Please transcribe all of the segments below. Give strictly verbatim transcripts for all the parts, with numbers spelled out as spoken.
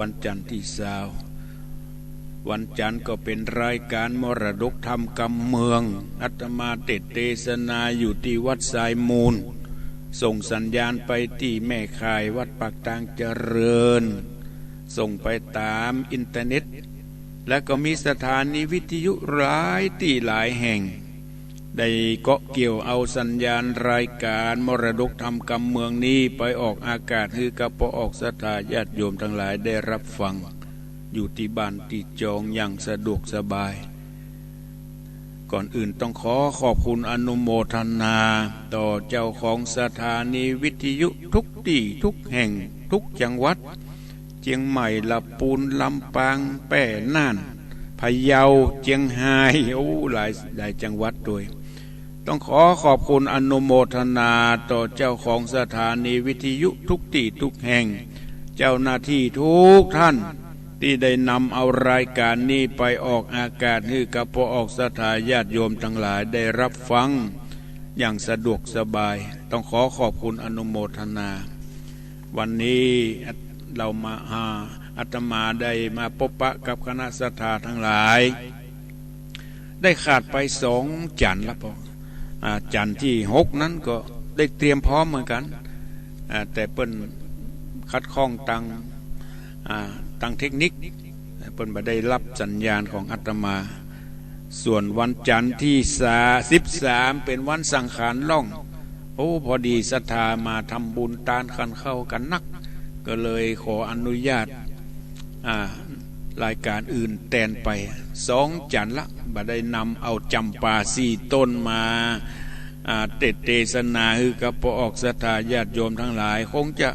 วันจันทร์ตี้ซาว วันจันทร์ก็เป๋นรายก๋านมรดกธรรมกำเมือง อาตมาเตสน์เตสนาอยู่ตี้วัดทรายมูล ส่งสัญญาณไปตี้แม่ข่ายวัดปากตางเจริญ ส่งไปต๋ามอินเทอร์เน็ต และก็มีสถานีวิทยุหลายตี้หลายแห่ง ได้เกาะเกี่ยวเอาสัญญาณรายก๋านมรดกธรรมกำเมืองนี้ไปออกอากาศหื้อกับป้อออกศรัทธาญาติโยมตังหลายได้ฮับฟัง อยู่ตี้บ้านตี้จองอย่างสะดวกสบาย ก่อนอื่นต้องขอขอบคุณอนุโมทนาต่อเจ้าของสถานีวิทยุทุกตี้ทุกแห่งทุกจังหวัด เจียงใหม่ ละปูน ลำปาง แป้ น่าน พะเยา เจียงฮาย โอ้ หลาย หลายจังหวัดตวย ต้องขอขอบคุณอนุโมทนาต่อเจ้าของสถานีวิทยุทุกตี้ทุกแห่ง เจ้าหน้าที่ทุกท่าน ตี้ได้นำเอารายก๋านนี้ไปออกอากาศหื้อกับป้อออกศรัทธาญาติโยมตังหลายได้ฮับฟังอย่างสะดวกสบาย ต้องขอขอบคุณอนุโมทนา วันนี้เรามา อา อาตมาได้มาปบปะกับคณะศรัทธาตังหลาย ได้ขาดไปสองจันทร์ละป้อ อ่า จันทร์ตี้หกนั้นก็ได้เตรียมพร้อมเหมือนกั๋น อ่า แต่เปิ้นขัดข้องตาง อ่า ตางเทคนิค เปิ้นบ่ได้ฮับสัญญาณของอาตมา ส่วนวันจันทร์ตี้สา สิบสาม เป๋นวันสังขารล่อง โอ้ พอดีศรัทธามาทำบุญตานขันข้าวกั๋นนัก ก็เลยขออนุญาต อ่า รายก๋านอื่นแตนไป สองจันทร์ละ บ่ได้นำเอาจ๋ำปาสี่ต้นมา อ่า เตสน์เตสนาหื้อกับป้อออกศรัทธาญาติโยมตังหลาย คงจะ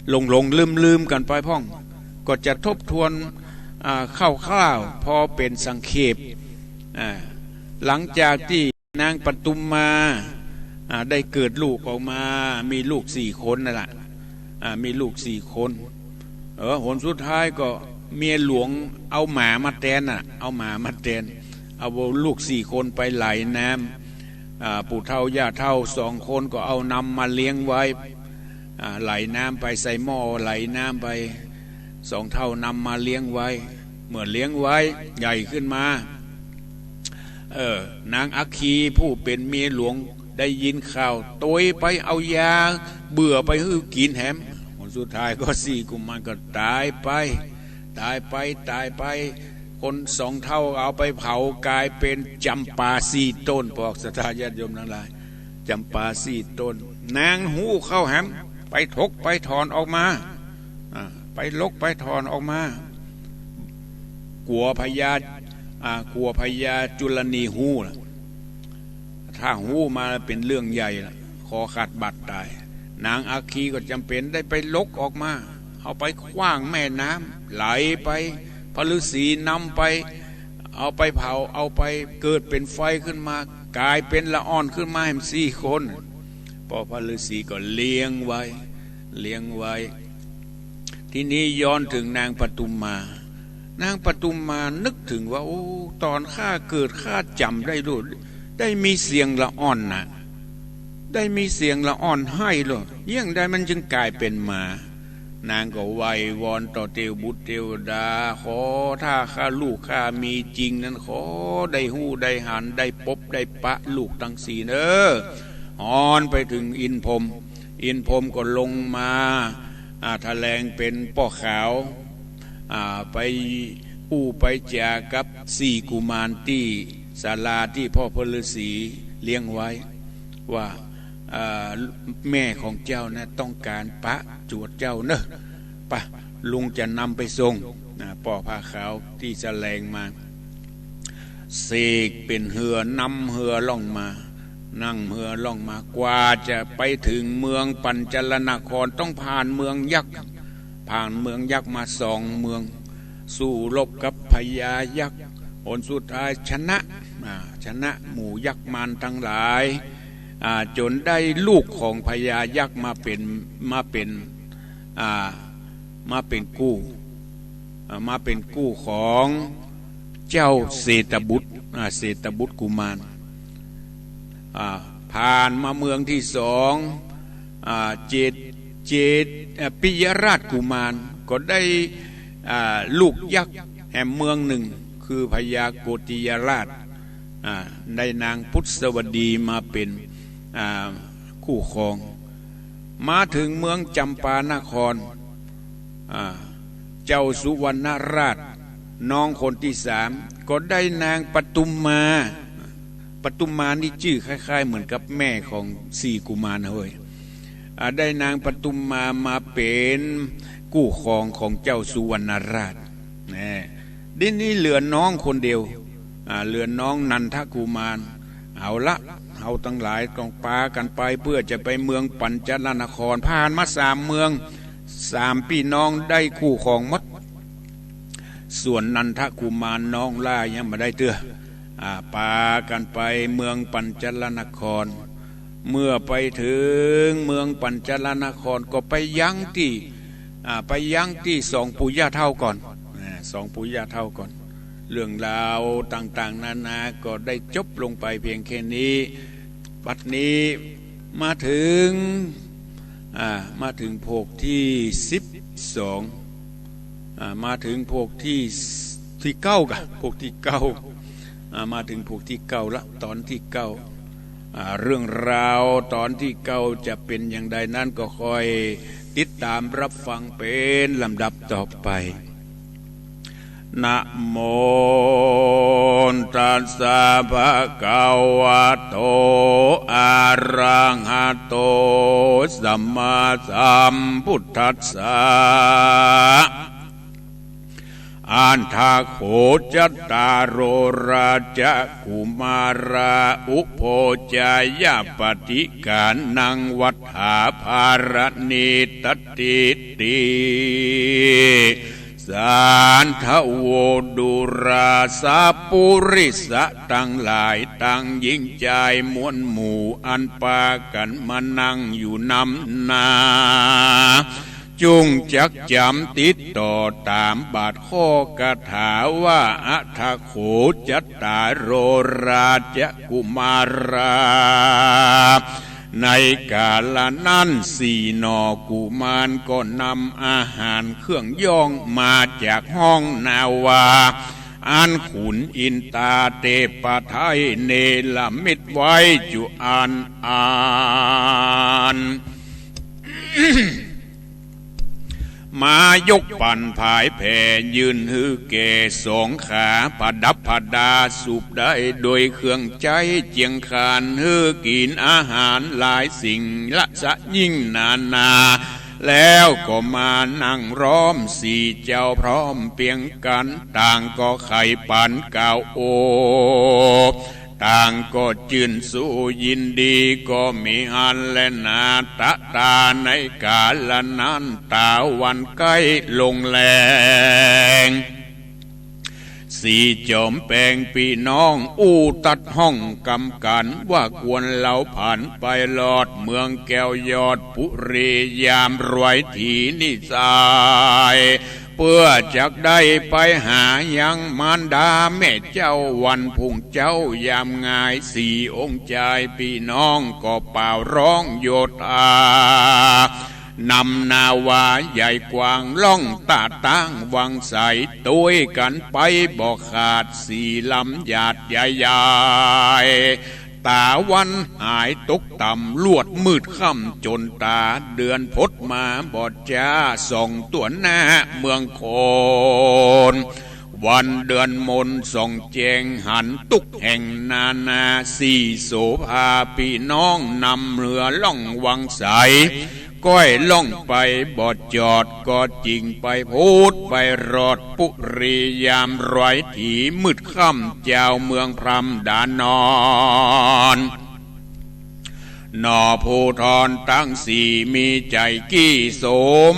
หลงๆ ลืมๆ กั๋นไปพ่อง ก็จะทบทวน อ่า คร่าวๆ พอเป๋นสังเขป อ่า หลังจากตี้นางปทุมมา อ่า ได้เกิดลูกออกมา มีลูกสี่คนนั่นแหละ อ่า มีลูกสี่คน เออ หนสุดท้ายก็เมียหลวงเอาหมามาแตนน่ะ เอาหมามาแตน เอาลูกสี่คนไปไหลน้ำ อ่า ปู่เฒ่าย่าเฒ่าสองคนก็เอานำมาเลี้ยงไว้ อ่า ไหลน้ำไป ใส่หม้อไหลน้ำไป สองเฒ่านำมาเลี้ยงไว้ เมื่อเลี้ยงไว้ใหญ่ขึ้นมา เออ นางอัคคีผู้เป๋นเมียหลวงได้ยินข่าว ตวยไปเอายาเบื่อไปหื้อกิ๋นแหม หนสุดท้ายก็สี่กุมารก็ต๋ายไป ต๋ายไป ต๋ายไป คนสองเฒ่าเอาไปเผา ก๋ายเป๋นจ๋ำปาสี่ต้น ป้อออกศรัทธาญาติโยมตังหลาย จ๋ำปาสี่ต้น นางฮู้เข้าแหม ไปถกไปถอนออกมา อ่า ไปลกไปถอนออกมา กั๋วพญา อ่า กั๋วพญาจุลนีฮู้ล่ะ ถ้าฮู้มาเป๋นเรื่องใหญ่ล่ะ คอขาดบาดต๋าย นางอัคคีก็จ๋ำเป๋นได้ไปลกออกมา เอาไปขว้างแม่น้ำ ไหลไป พระฤาษีนำไป เอาไปเผา เอาไปเกิดเป๋นไฟขึ้นมา ก๋ายเป๋นละอ่อนขึ้นมาแหมสี่คน ป้อพระฤาษีก็เลี้ยงไว้ เลี้ยงไว้ ทีนี้ย้อนเถิงนางปทุมมา นางปทุมมานึกเถิงว่า โอ้ ต๋อนข้าเกิดข้าจ๋ำได้ลูก ได้มีเสียงละอ่อนน่ะ ได้มีเสียงละอ่อนไห้ลูก เยียะใดมันจึงก๋ายเป๋นหมา นางก็ไหว้วอนต่อเตวบุตรเตวดา ขอถ้าข้าลูกข้ามีจริงนั้น ขอได้ฮู้ได้หัน ได้ปบได้ปะลูกตังสี่เน่อ ฮอนไปเถิงอินทร์พรหม อินทร์พรหมก็ลงมา อ่า แถลงเป๋นป้อขาว อ่า ไปอู้ไปจ๋ากับสี่กุมารตี้ศาลาตี้ป้อพระฤาษีเลี้ยงไว้ ว่า อ่า แม่ของเจ้านะต้องก๋านปะจวดเจ้าเน่อ ปะ ลุงจะนำไปส่ง อ่า ป้อผ้าขาวตี้แถลงมา เสกเป๋นเฮือ นำเฮือล่องมา นั่งเฮือล่องมา กว่าจะไปเถิงเมืองปัญจลนคร ต้องผ่านเมืองยักษ์ ผ่านเมืองยักษ์มาสองเมือง สู้รบกับพญายักษ์ หนสุดท้ายชนะ อ่า ชนะหมู่ยักษ์มารตังหลาย อ่า จ๋นได้ลูกของพญายักษ์มาเป๋น มาเป๋น อ่า มาเป๋นกู้ อ่า มาเป๋นกู้ของเจ้าเศรษฐบุตร อ่า เศรษฐบุตรกุมาร อ่า ผ่านมาเมืองตี้สอง อ่า เจด เจด อ่า ปิยราชกุมารก็ได้ อ่า ลูกยักษ์แหมเมืองนึ่ง คือพญาโกฏิยราช อ่า ได้นางปุษสวดีมาเป๋น อ่า คู่ครอง มาเถิงเมืองจำปานคร อ่า เจ้าสุวรรณราช น้องคนตี้สาม ก็ได้นางปทุมมา ปทุมมานี่จื้อคล้ายๆ เหมือนกับแม่ของสี่กุมารนะเว้ย อ่า ได้นางปทุมมามาเป๋นคู่ครองของเจ้าสุวรรณราช แน่ ทีนี้เหลือน้องคนเดียว อ่า เหลือน้องนันทกุมาร เอาละ เฮาตังหลายต้องปากั๋นไปเปื้อจะไปเมืองปัญจลนคร ผ่านมาสามเมือง สามปี้น้องได้คู่ครองหมด ส่วนนันทกุมารน้องหล้ายังบ่ได้เตื้อ อ่า ปากั๋นไปเมืองปัญจลนคร เมื่อไปเถิงเมืองปัญจลนครก็ไปยั้งตี้ อ่า ไปยั้งตี้สองปู่ย่าเฒ่าก่อน อ่า สองปู่ย่าเฒ่าก่อน เรื่องราวต่างๆ นานาก็ได้จบลงไปเพียงแค่นี้ บัดนี้มาเถิง อ่า มาเถิงภาคตี้สิบสอง อ่า มาเถิงภาคตี้ ตี้เก้าก่ะ ภาคตี้เก้า อ่า มาเถิงภาคตี้เก้าละ ตอนตี้เก้า อ่า เรื่องราวตอนตี้เก้าจะเป๋นอย่างใดนั้นก็คอยติดต๋ามรับฟังเป๋นลำดับต่อไป นะโมตัสสะภะคะวะโต อะระหะโต สัมมาสัมพุทธัสสะ อัฏฐะโข จัตตาโร ราชกุมารา อุโภ จายะปะติกานัง วัฏฐาภาระเน ตะติติ สัทธะโว ดูราสะ ปุริสะตังหลาย ตังญิงจายมวลหมู่ อันปากั๋นมานั่งอยู่นำหน้า จุ่งจักจ๋ำติดต่อต๋ามบาทข้อคาถาว่า อัฏฐะโข จัตตาโร ราชกุมารา ในกาละนั้นสี่หน่อกุมารก็นำอาหารเครื่องย่องมาจากห้องนาวา อันขุนอินตาเตปะไทยเนรมิตไว้จุอันอัน มายกปั่นผายแผ่ยื่นหื้อแก่สองขา ประดับประดาสูบได้โดยเครื่องใจ๊เจียงคาน หื้อกิ๋นอาหารหลายสิ่งละสะยิ่งนานา แล้วก็มานั่งล้อมสี่เจ้าพร้อมเปียงกั๋น ต่างก็ใค่ปันกล่าวโอ ต่างก็จื้นสู้ยินดีก็มีอันแลนา ตะตาในกาละนั้นต๋าวันใก้ลงแลง สี่จ๋อมแปงปี้น้องอู้ตัดห้องกำกั๋นว่าควรเฮาผันไปลอดเมืองแก้วยอดปุรี ยามรวยถีนิสาย เปื้อจักได้ไปหายังมารดาแม่เจ้า วันพุ่งเจ๊ายามงาย สี่องค์จายปี้น้องก็เป่าฮ้องโยธา นำนาวาใหญ่กว้างล่องตาตั้งวังใส ตวยกั๋นไปบ่ขาดสี่ลำหยาดใหญ่ๆ ต๋าวันหายตกต่ำ ลวดมืดค่ำจ๋นต๋า เดือนพดมาบ่จ้า ส่องตั๋วหน้าเมืองโขน วันเดือนมนส่องแจ้งหันตุ๊กแห่งนานา สี่โสภาปี้น้องนำเฮือล่องวังใส ก้อยล่องไปบ่จอด ก็จิ่งไปพูดไปรอดปุรี ยามรวยถีมืดค่ำ เจ้าเมืองพรำดานอน หน่อภูธรตังสี่มีใจ๋กี้โส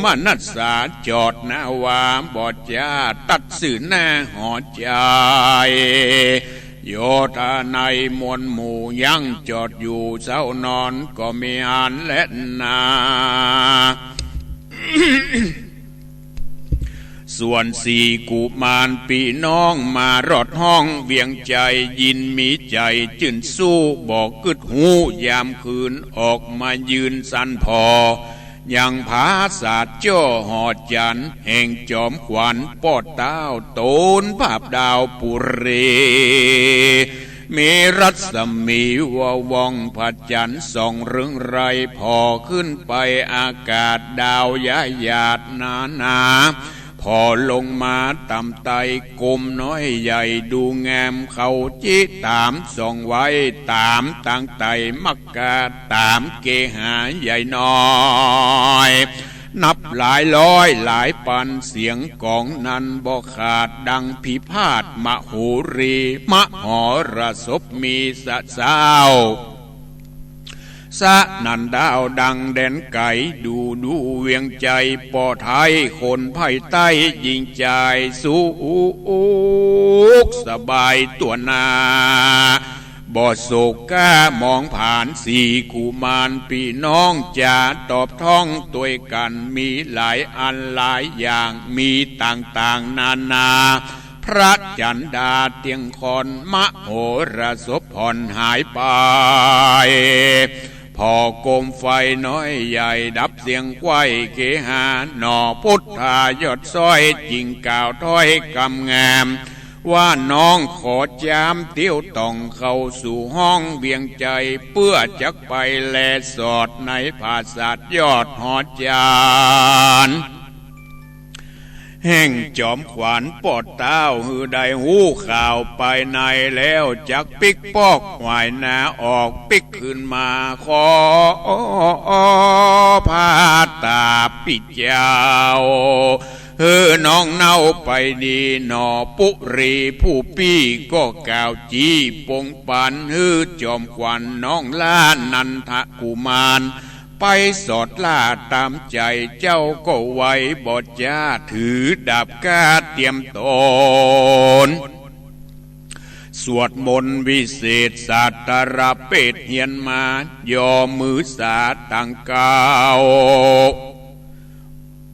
มนัสสา จอดนาวาบ่จ้า ตัดซื่อหน้าหอใจ๋ โยธาในมวลหมู่ยังจอดอยู่เซ้านอนก็มีอันแลนา ส่วนสี่กุมารปี้น้องมารอดห้องเวียงใจ๋ ยินมีใจ๋จื้นสู้บ่กึ๊ดฮู้ ยามคืนออกมายืนสันผ่อ ยังผาสาทจ้อหอจั๋น แห่งจ๋อมขวัญป้อเต้า ต๋นผาบดาวปุรี มีรัศมีวาวองผาจั๋น ส่องเรืองไร้ ผ่อขึ้นไปอากาศ ดาวย้ายหยาดนานา ผ่อลงมาต่ำไต้ กรมน้อยใหญ่ดูงาม เขาจิต๋ามส่องไว้ ต๋ามตางไต้มัก กาต๋ามเกหาใหญ่น้อย นับหลายร้อยหลายปัน เสียงก๋องนั้นบ่ขาด ดังพิพาทมโหรี มหรสพมีสะเซ้า สนั่นดาวดังแดนไก๋ ดูดูเวียงไจ้ป้อไท้ คนไพร่ใต้หญิงจาย สุขสบายตั๋วหน้า บ่โศกกล้ามองผ่าน สี่กุมารปี้น้อง จ๋าตอบถ้องตวยกั๋น มีหลายอันหลายอย่าง มีต่างๆ นานา พระจั๋นดาเตียงคอน มหรสพผ่อนหายไป ผ่อโกมไฟน้อยใหญ่ ดับเสียงไขว้เกหา หน่อพุทธายอดซ้อย จึงกล่าวถ้อยกำงาม ว่าน้องขอจามเตียวต่อง เข้าสู่ห้องเวียงไจ้ เปื้อจักไปแลสอด ในผาสาทยอดหอจั๋น แห่งจ๋อมขวัญป้อเต้า หื้อได้ฮู้ข่าวภายในแล้ว จักปิ๊กปอกหวายนาออก ปิ๊กคืนมาขอ พาต๋าปี้เจ้า หื้อน้องเน่าไปดี หน่อปุรีผู้ปี้ก็กล่าวจี้ปงปัน หื้อจ๋อมขวัญน้องหล้านันทกุมาร ไปสอดล่าต๋ามใจ๋ เจ้าก็ไวบ่จ๊า ถือดาบกล้าเตรียมต๋น สวดมนต์วิเศษสาตรเปตเฮียนมา ย่อมือสาตังเก้า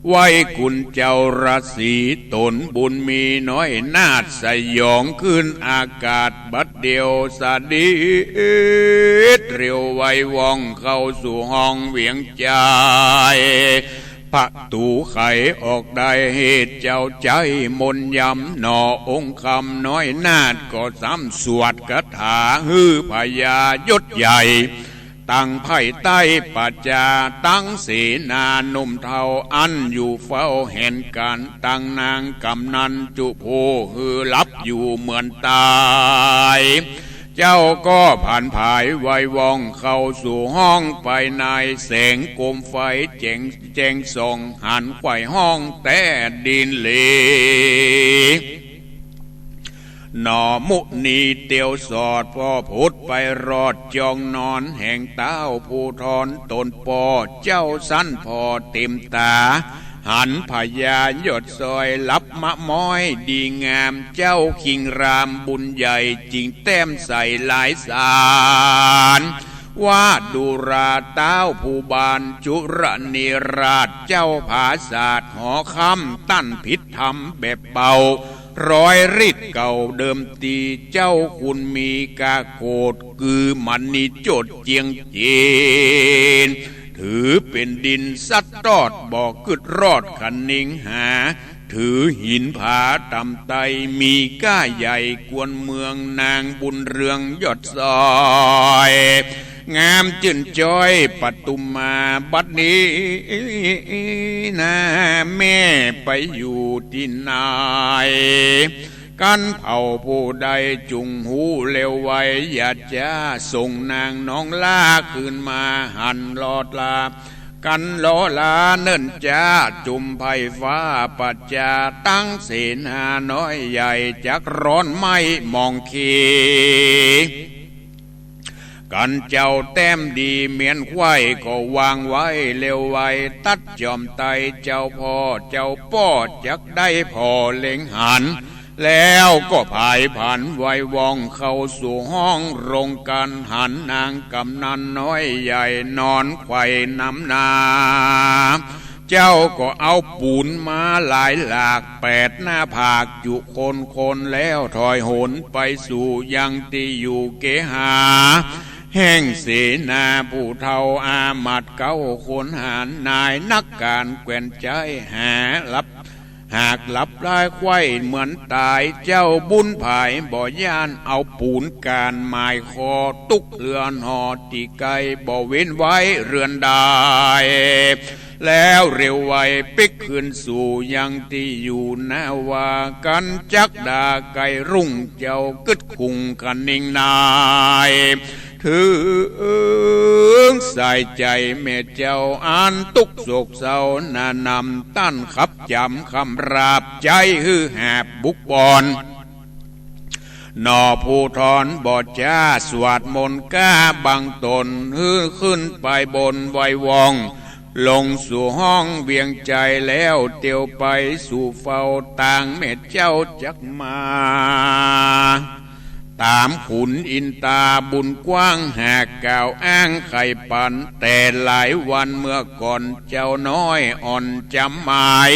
ไหว้คุณเจ้าราศี ต๋นบุญมีน้อยนาฏ สยองขึ้นอากาศบัดเดียว สดิดเร็วไวว่อง เข้าสู่ห้องเวียงไจ้ ประตู๋ไขออกได้ เหตุเจ้าใจ๊มนต์ยำ หน่อองค์คำน้อยนาฏ ก็ซ้ำสวดคาถา หื้อพญายศใหญ่ ตังไพร่ใต้ประจา ตังเสนาหนุ่มเฒ่า อันอยู่เฝ้าแหนก๋าน ตังนางกำนันจุผู้ หื้อหลับอยู่เหมือนต๋าย เจ้าก็ผันผายไวว่อง เข้าสู่ห้องภายใน แสงโกมไฟแจ๋งแจ้งส่อง หันไขว่ห้องแต๊ดินเหล หน่อมุนีเตียวสอด ผ่อผุดไปรอดจ้องนอน แห่งเต้าผู้ทอนต๋นป้อ เจ้าสันผ่อเต๋มต๋า หันพญายศซ้อย หลับมะม้อยดีงาม เจ้าคิงรามบุญใหญ่ จึงแต้มใส่ลายสาร ว่าดูราเต้าผู้บาน จุรเนราชเจ้าผาสาทหอคำ ต้านผิดธรรมแบบเบา ร้อยฤทธิ์เก่าเดิมตี้ เจ้าคุณมีกาโกฏ กือมณีโจทย์เจียงเจน ถือเป๋นดินสัตว์ตอด บ่กึ๊ดรอดคะนิงหา ถือหินผาต่ำไต้ มีก้าใหญ่กวนเมือง นางบุญเรืองยศซ้อย งามจื้นจ้อยปทุมมา บัดนี้นาแม่ไปอยู่ตี้ไหน กั๋นเผ่าผู้ใดจุ่งฮู้เร็วไว อย่าจ๊าส่งนางน้องหล้าคืนมา หันลอตรา กั๋นลอลาเนิ่นจ๊า จุมไพร่ฟ้าประจา ตังเสนาน้อยใหญ่ จักร้อนไหม้มองเค กั๋นเจ้าแต้มดีเมียนไขว้ ก็วางไว้เร็วไว ตั๊ดจอมไต้เจ้าพ่อเจ้าป้อ จักได้ผ่อเล็งหัน แล้วก็ผายผันไวว่อง เข้าสู่ห้องโรงกั๋น หันนางกำนันน้อยใหญ่ นอนไขว่นำนา เจ้าก็เอาปู๋นมาหลายหลาก แปดหน้าผากจุคนคน แล้วถอยหนไปสู่ยังตี้อยู่เกหา แห่งเสนาผู้เฒ่าอามาตย์เก๊าคนหาญ นายนักก๋านแกว่นใจ๊ หาหลับ หากหลับลายไขว้เหมือนต๋าย เจ้าบุญผายบ่ย้าน เอาปูนก๋านหมายคอ ตุ๊กเฮือนหอตี้ใก้ บ่เว้นไว้เฮือนใด แล้วเร็วไวปิ๊กคืนสู่ยังตี้อยู่ นาว่ากั๋นจักดาไก๋รุ่ง เจ้ากึ๊ดคุงคะนิงนาย เถิงสายใจ๋แม่เจ้าอันตุ๊กข์โศกเศร้า หน้านำต้านขับจ๋ำคำราบ ใจ๊หื้อหาบบุกบ่อน หน่อผู้ทอนบ่จ้า สวดมนต์ก้าบังต๋น หื้อขึ้นไปบนไววอง ลงสู่ห้องเวียงใจ๋ แล้วเตียวไปสู่เฝ้าตางแม่เจ้าจักมา ต๋ามขุนอินต๋าบุญกว้าง หากกล่าวอ้างไขปัน แต่หลายวันเมื่อก่อน เจ้าน้อยอ่อนจ๋ำหมาย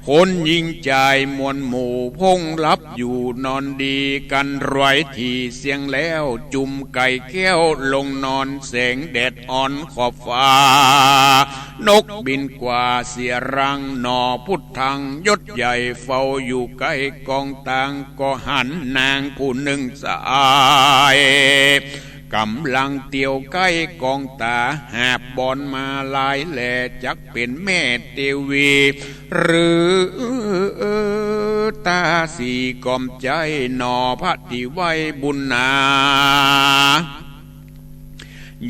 คนหญิงจายมวลหมู่ พ่งหลับอยู่นอนดีกั๋น รวยถี่เสี้ยงแล้ว จุ่มไก่แก้วลงนอน แสงแดดอ่อนขอบฟ้า นกบินกว่าเสียรัง หน่อพุทธังยศใหญ่ เฝ้าอยู่ใก้กองตาง ก็หันนางผู้นึ่งสหาย ก๋ำลังเตียวใก้กองต๋า หาบบ่อนมาลายแล จักเป๋นแม่เตวี หรือต๋าสีก๋อมใจ้ หน่อพระตี้ไหว้บุญนา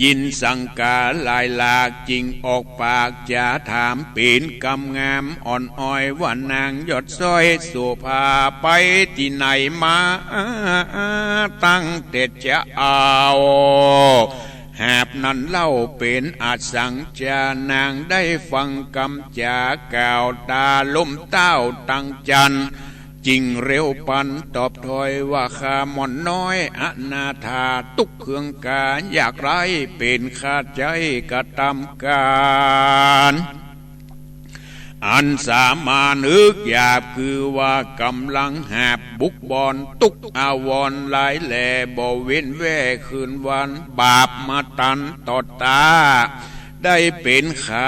ยินสังกาหลายหลาก จึงออกปากจ๋าถาม เป๋นกำงามอ่อนอ้อย ว่านางยอดสร้อยโสภา ไปตี้ไหนมา ตั้งแต่เจ๊า หาบนั้นเล่าเป๋นอะสังจา นางได้ฟังกำจ๋ากล่าว ต๋าลมเต้าตังจันทร์ จึงเร็วปันตอบถ้อยว่า ข้าหม่อนน้อยอนาถา ตุ๊กข์เคืองก๋ายากไร้ เป๋นข้าใจ๊กระตำก๋าน อันสามานนึกหยาบ คือว่าก๋ำลังหาบบุกบ่อน ตุ๊กข์อาวรณ์หลายแล บ่เว้นแว่คืนวัน บาปมาตันตอดต๋า ได้เป๋นข้า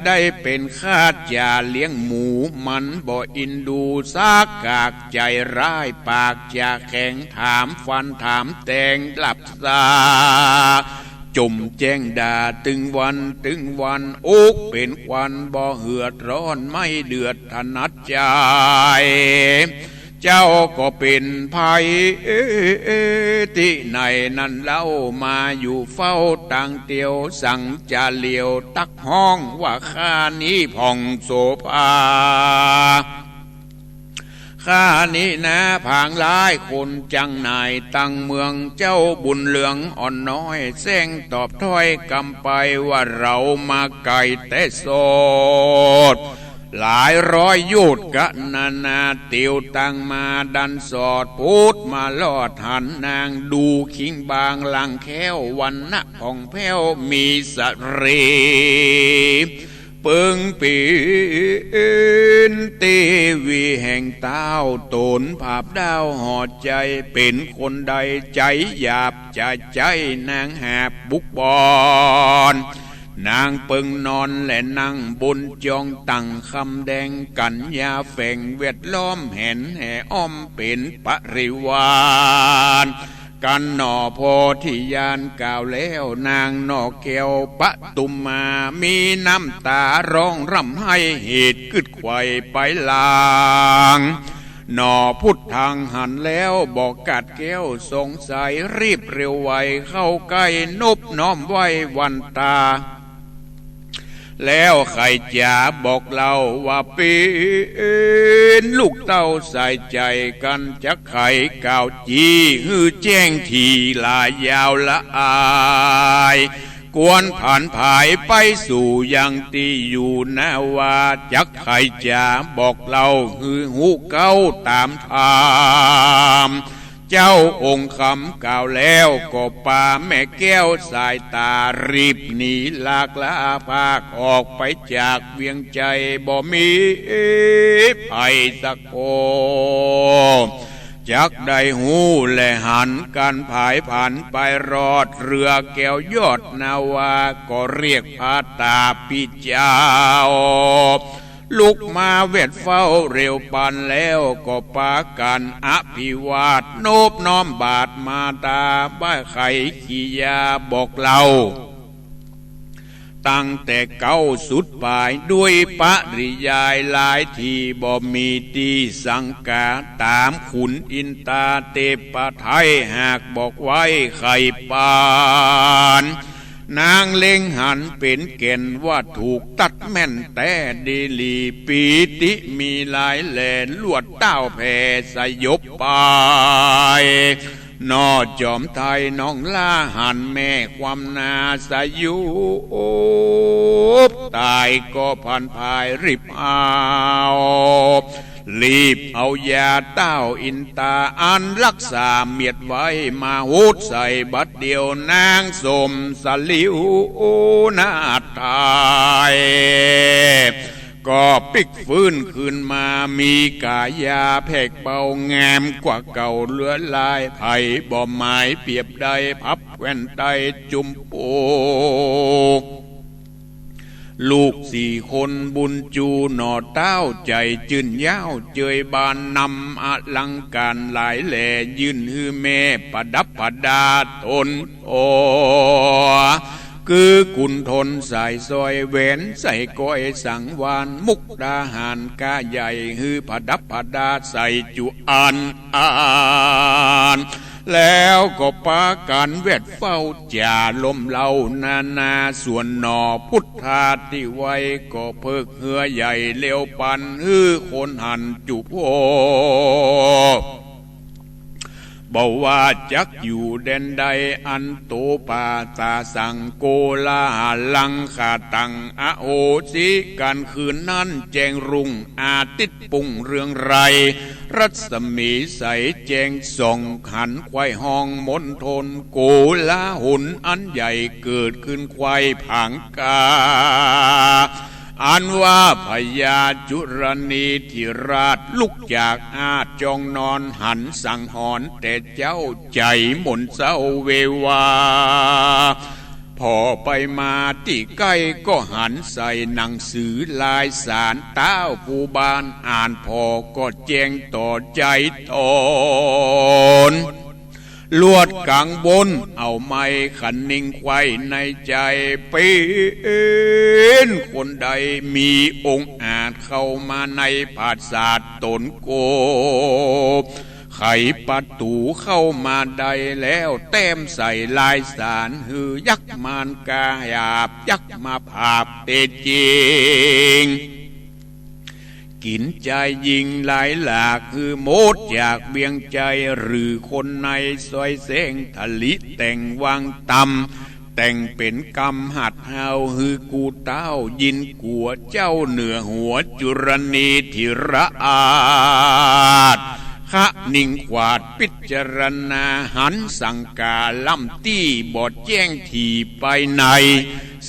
ได้เป๋นข้าจ๋าเลี้ยงหมู มันบ่อินดูสักกาก ใจ๋ร้ายปากจ๋าแข็ง ถามฟันถามแตงหลับสา จ่มแจ้งด่าตึงวันตึงวัน อุกเป๋นควันบ่เหือดร้อน ไม่เดือดถนัดใจ๋ เจ้าก็เป๋นใผ ตี้ไหนนั้นเล่า มาอยู่เฝ้าตางเตียว สังจะเหลียวตักฮ้องว่า ข้านี้ผ่องโสภา ข้านี้นาผางร้าย คนจังหน่ายตังเมือง เจ้าบุญเรืองอ่อนน้อย แซงตอบถ้อยกำไปว่า เรามาไก๋แต่โสด หลายร้อยโยชน์กะนานา เตียวตางมาดันสอด พุดมารอดหันนาง ดูคิงบางหลังแข้ว วรรณะผ่องแผ้วมีสะรี เปิงเป๋นเตวีแห่งเต้า ต๋นผาบด้าวห่อใจ๋ เป๋นคนใดใจ๋หยาบจะใจ๊นางหาบบุกบ่อน นางเปิงนอนและนั่งบนจอง ตั้งคำแดงกัญญาแฝง แวดล้อมแหนแห่อ้อมเป๋นปริวารกั๋นหน่อ โพธิญาณกล่าวแล้ว นางหน่อแก้วปทุมมา มีน้ำต๋าฮ้องร่ำไห้ เหตุกึ๊ดไขว่ไปหลัง หน่อพุทธังหันแล้วบ่กัดแก้วสงสัย รีบเร็วไวเข้าใก้ นบน้อมไหว้วันต๋า แล้วใค่จ๋าบอกเล่าว่า เป๋นลูกเต้าสายใจ๋กั๋น จักใค่กล่าวจี้หื้อแจ้งถี่หลายยาวละอาย ควรผันผายไปสู่ยังตี้อยู่ นาว่าจักใค่จ๋าบอกเล่าหื้อฮู้เก๊าต๋ามธรรม เจ้าองค์คำกล่าวแล้ว ก็ปาแม่แก้วสายต๋า รีบหนีหลากล้าพากออกไปจากเวียงใจ๋ บ่มีใผสักคน จักได้ฮู้และหันกั๋นผายผันไปรอด เฮือแก้วยอดนาวาก็เรียกพระตาปิเจ้า ลุกมาแวดเฝ้าเร็วปันแล้ว ก็ปากั๋นอภิวาทนบน้อมบาทมาตา บ่าไขกิริยาบอกเล่า ตั้งแต่เก๊าสุดป๋าย ด้วยปริยายหลายที บ่มีตี้สังกา ต๋ามขุนอินตาเตปะไทย หากบอกไว้ไขปาน นางเล็งหันเป๋นแก่น ว่าถูกตัดแม่นแต๊ดีหลี ปีติมีหลายแล ลวดเต้าแผ่สยบไป หน่อจอมไทยน้องหล้าหันแม่ความนาสยบ ต๋ายก็พันภายรีบเอา รีบเอายาเต้าอินตาอันรักษาเมียดไว้ มาหูดใส่บัดเดียวนางสมสลิวนาถไทย ก็ปิ๊กฟื้นคืนมา มีก๋ายาแผกเบางามกว่าเก่าเหลือหลาย ใผบ่หมายเปียบได้พับแว่นไตจุมปูก ลูกสี่คนบุญจูหน่อเต้า ใจ๋จื้นเย้าเจยบาน นำอลังก๋านหลายแหล่ ยื่นหื้อแม่ประดับประดาต๋น โอ คือกุนทนสายสร้อย แหวนสร้อยก้อยสังวาน มุกดาหารก้าใหญ่ หื้อประดับประดาใส่จุอันอัน แล้วก็ปากั๋นแวดเฝ้าจ๋าลมเล่านานา ส่วนหน่อพุทธาติไว้ ก็เพิกเฮือใหญ่เร็วปัน หื้อคนหันจุโพ บ่ว่าจักอยู่แดนใด อันโตปาตาสัง โกลาหลังขาตัง อโหสิกั๋นคืนนั้นแจ้งรุ่ง อาทิตย์ปุ้งเรืองไร รัศมีใสแจ้งส่อง หันไขว่ห้องมณฑล โกลาหลอันใหญ่เกิดขึ้นไขว่ผางกา อันว่าพญาจุรนีธิราชลุกจากอาสน์จองนอน หันสังหรณ์แต่เจ๊า ใจ๋หม่นเศร้าเววา ผ่อไปมาตี้ใก้ก็หันใส่หนังสือลายสาร เต้าผู้บ้านอ่านผ่อก็แจ้งต่อใจ๋ต๋น ลวดกังวลเอาไม้คะนิงไขว่ในใจ๋ เป๋นคนใดมีองอาจเข้ามาในผาสาทต๋นโก ไขประตู๋เข้ามาได้แล้ว แต้มใส่ลายสาร หื้อยักษ์มารกาหยาบ ยักษ์มาผาบเตจริง กิ๋นจายญิงหลายหลาก หื้อหมดจากเวียงใจ๋ หรือคนในซอยแสงทะลิแต่งวางต่ำ แต่งเป๋นกรรมหัดเฮา หื้อกูเต้ายินกั๋ว เจ้าเหนือหัวจุรนีธิราช คะนิงขวาดพิจารณา หันสังก๋าล่ำตี้บ่แจ้งถี่ไปใน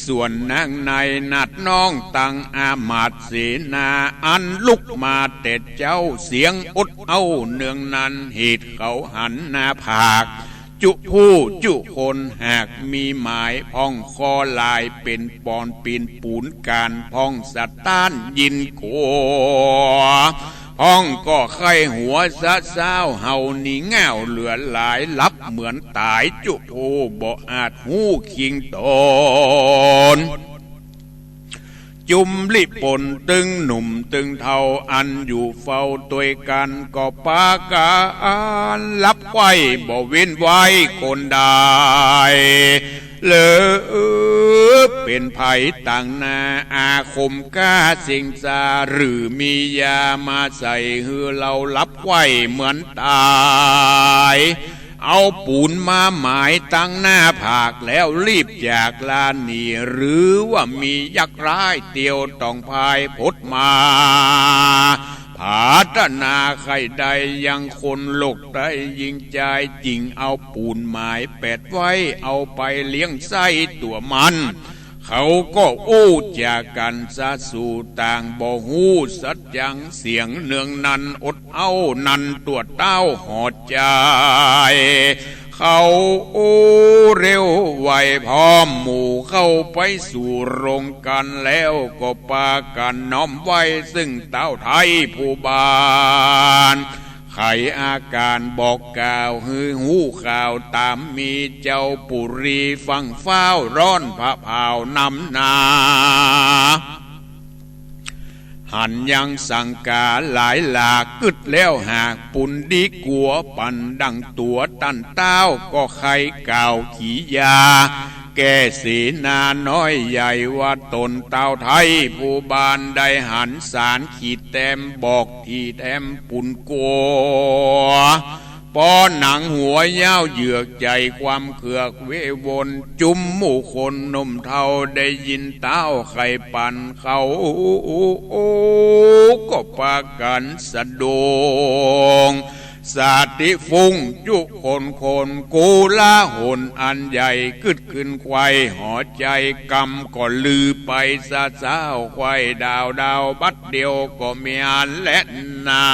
ส่วนนางในนาฏน้องตังอามาตย์เสนา อันลุกมาแต่เจ๊า เสียงอดเอ้าเนืองนั้น เหตุเขาหันหน้าผาก จุผู้จุคน หากมีหมายพ่องข้อลาย เป๋นปอนปีนปูนก๋านพ่องสะต้านยินกั๋ว พ่องก็ใค่หัวสะซ้าว เห่าหนีง่าวเหลือหลาย หลับเหมือนต๋าย จุผู้บ่อาจฮู้คิงต๋น จุมลิปนตึงหนุ่มตึงเฒ่า อันอยู่เฝ้าตวยกั๋น ก็ปากั๋นหลับไขว่บ่เว้นไว้คนใด เหลือเป๋นภัยตางหน้า อาคมกล้าเซ็งซา หรือมียามาใส่ หื้อเฮาหลับไขว่เหมือนต๋าย เอาปูนมาหมายตังหน้าผาก แล้วรีบจากลาหนี หรือว่ามียักษ์ร้ายเตียวต่องพายพดมา ผาถนาใค่ได้ยังคนโลกได้ ญิงจายจึงเอาปูนหมายแปดไว้ เอาไปเลี้ยงไส้ตั๋วมัน เขาก็อู้จ๋ากั๋นสะสู่ต่าง บ่ฮู้สัจจั๋งเสียงเนืองนั้น อดเอานั้นตั๋วเต้าหอใจ๋ เขาอู้เร็วไวพร้อมหมู่เข้าไปสู่โฮงก๋านแล้ว ก็ปากั๋นน้อมไหว้ซึ่งต้าวไท้ผู้บาน ไขอาก๋านบอกกล่าวหื้อฮู้ข่าวต๋ามมี เจ้าปุรีฟั่งฟ้าวร้อนผะเผานำหนา หันยังสังก๋าหลายหลาก กึ๊ดแล้วหากปุณดีกั๋ว ปั๋นดั่งตั๋วต้านต้าว ก็ใค่กล่าวขียา แก่เสนาน้อยใหญ่ว่า ต๋นต้าวไท้ผู้บานได้หันสารขีดแตมบอก ตี้แตมปุณกั๋ว ป้อหนังหัวยาวเหยือกใจ๋ ความเคือกเววน จุมหมู่คนหนุ่มเฒ่าได้ยินต้าวใค่ปั๋น เขาก็ปากั๋นสะดวง สาติฟุ้งจุคนคน โกลาหลอันใหญ่กึ๊ดขึ้นไขว่ หอใจ๋กำก็ลือไปสะซ้าว ไขว่ดาวดาวบัดเดียวก็มีอันแลนา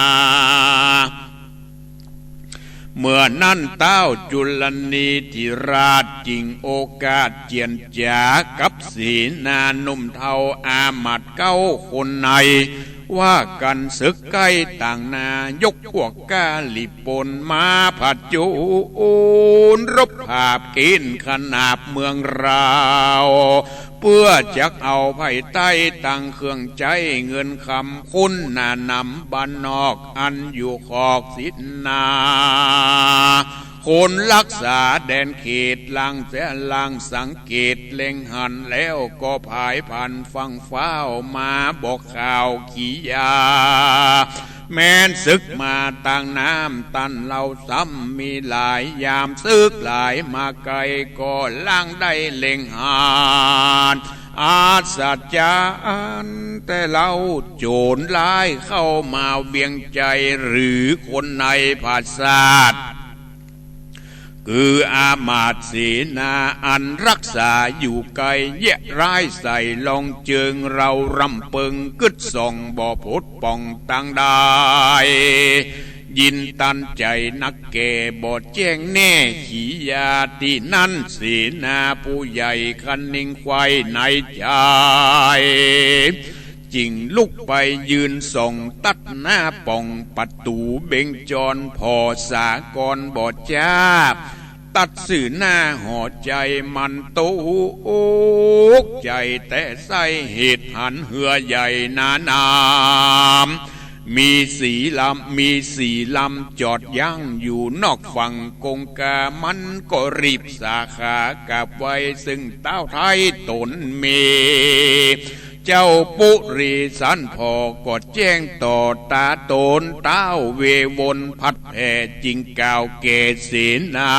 เมื่อนั้นต้าวจุลนีธิราชจึ่งโอกาสเจียรจ๋ากับเสนาหนุ่มเฒ่าอามาตย์เก๊าคนใน ว่ากั๋นเสิกใก้ต่างหน้า ยกพวกก้าหลีปนมาผจญรบผาบเก๋ณฑ์ขนาบเมืองลาว เปื้อจักเอาไพร่ใต้ตังเครื่องใจ๊เงินคำ คุณหนาหนำบ้านนอกอันอยู่ขอบสินนา คนฮักษาแดนเขต หลังเสียหลังสังเกตเล็งหันแล้ว ก็ผายผันฟั่งฟ้าวมาบอกข่าวขียา แม่นเสิกมาตางน้ำ ต้านเฮาซ้ำมีหลาย ยามเสิกหลายมาไกล ก็หลังได้เล็งหัน อัศจรรย์แต๊เล่า โจรร้ายเข้ามาเวียงใจ๋ หรือคนในผาสาท คืออามาตย์เสนาอันฮักษาอยู่ไกล แยะร้ายใส่ลองเจิง เฮาร่ำเปิงกึ๊ดส่อง บ่ปดป้องตางใด ยินตันใจ๋นักแก่ บ่แจ้งแน่ขียาตี้นั้น เสนาผู้ใหญ่คะนิงใค่ในใจ๋ จึ่งลุกไปยืนส่อง ตัดหน้าป่องประตู๋เบงจร ผ่อสากรบ่จาบ ตัดซื่อหน้าหอใจ๋มันตกใจ๋ แต่ใส่เหตุหันเฮือใหญ่หนาหนาม มีสี่ลำ มีสี่ลำจอดยั้งอยู่นอกฝั่งกงกา มันก็รีบสาขากลับไว ซึ่งต้าวไท้ต๋นมี เจ้าปุรีสันผ่อก็แจ้งต่อต๋าต๋น ต้าวเววนพัดแผ่ จึ่งกล่าวแก่เสนา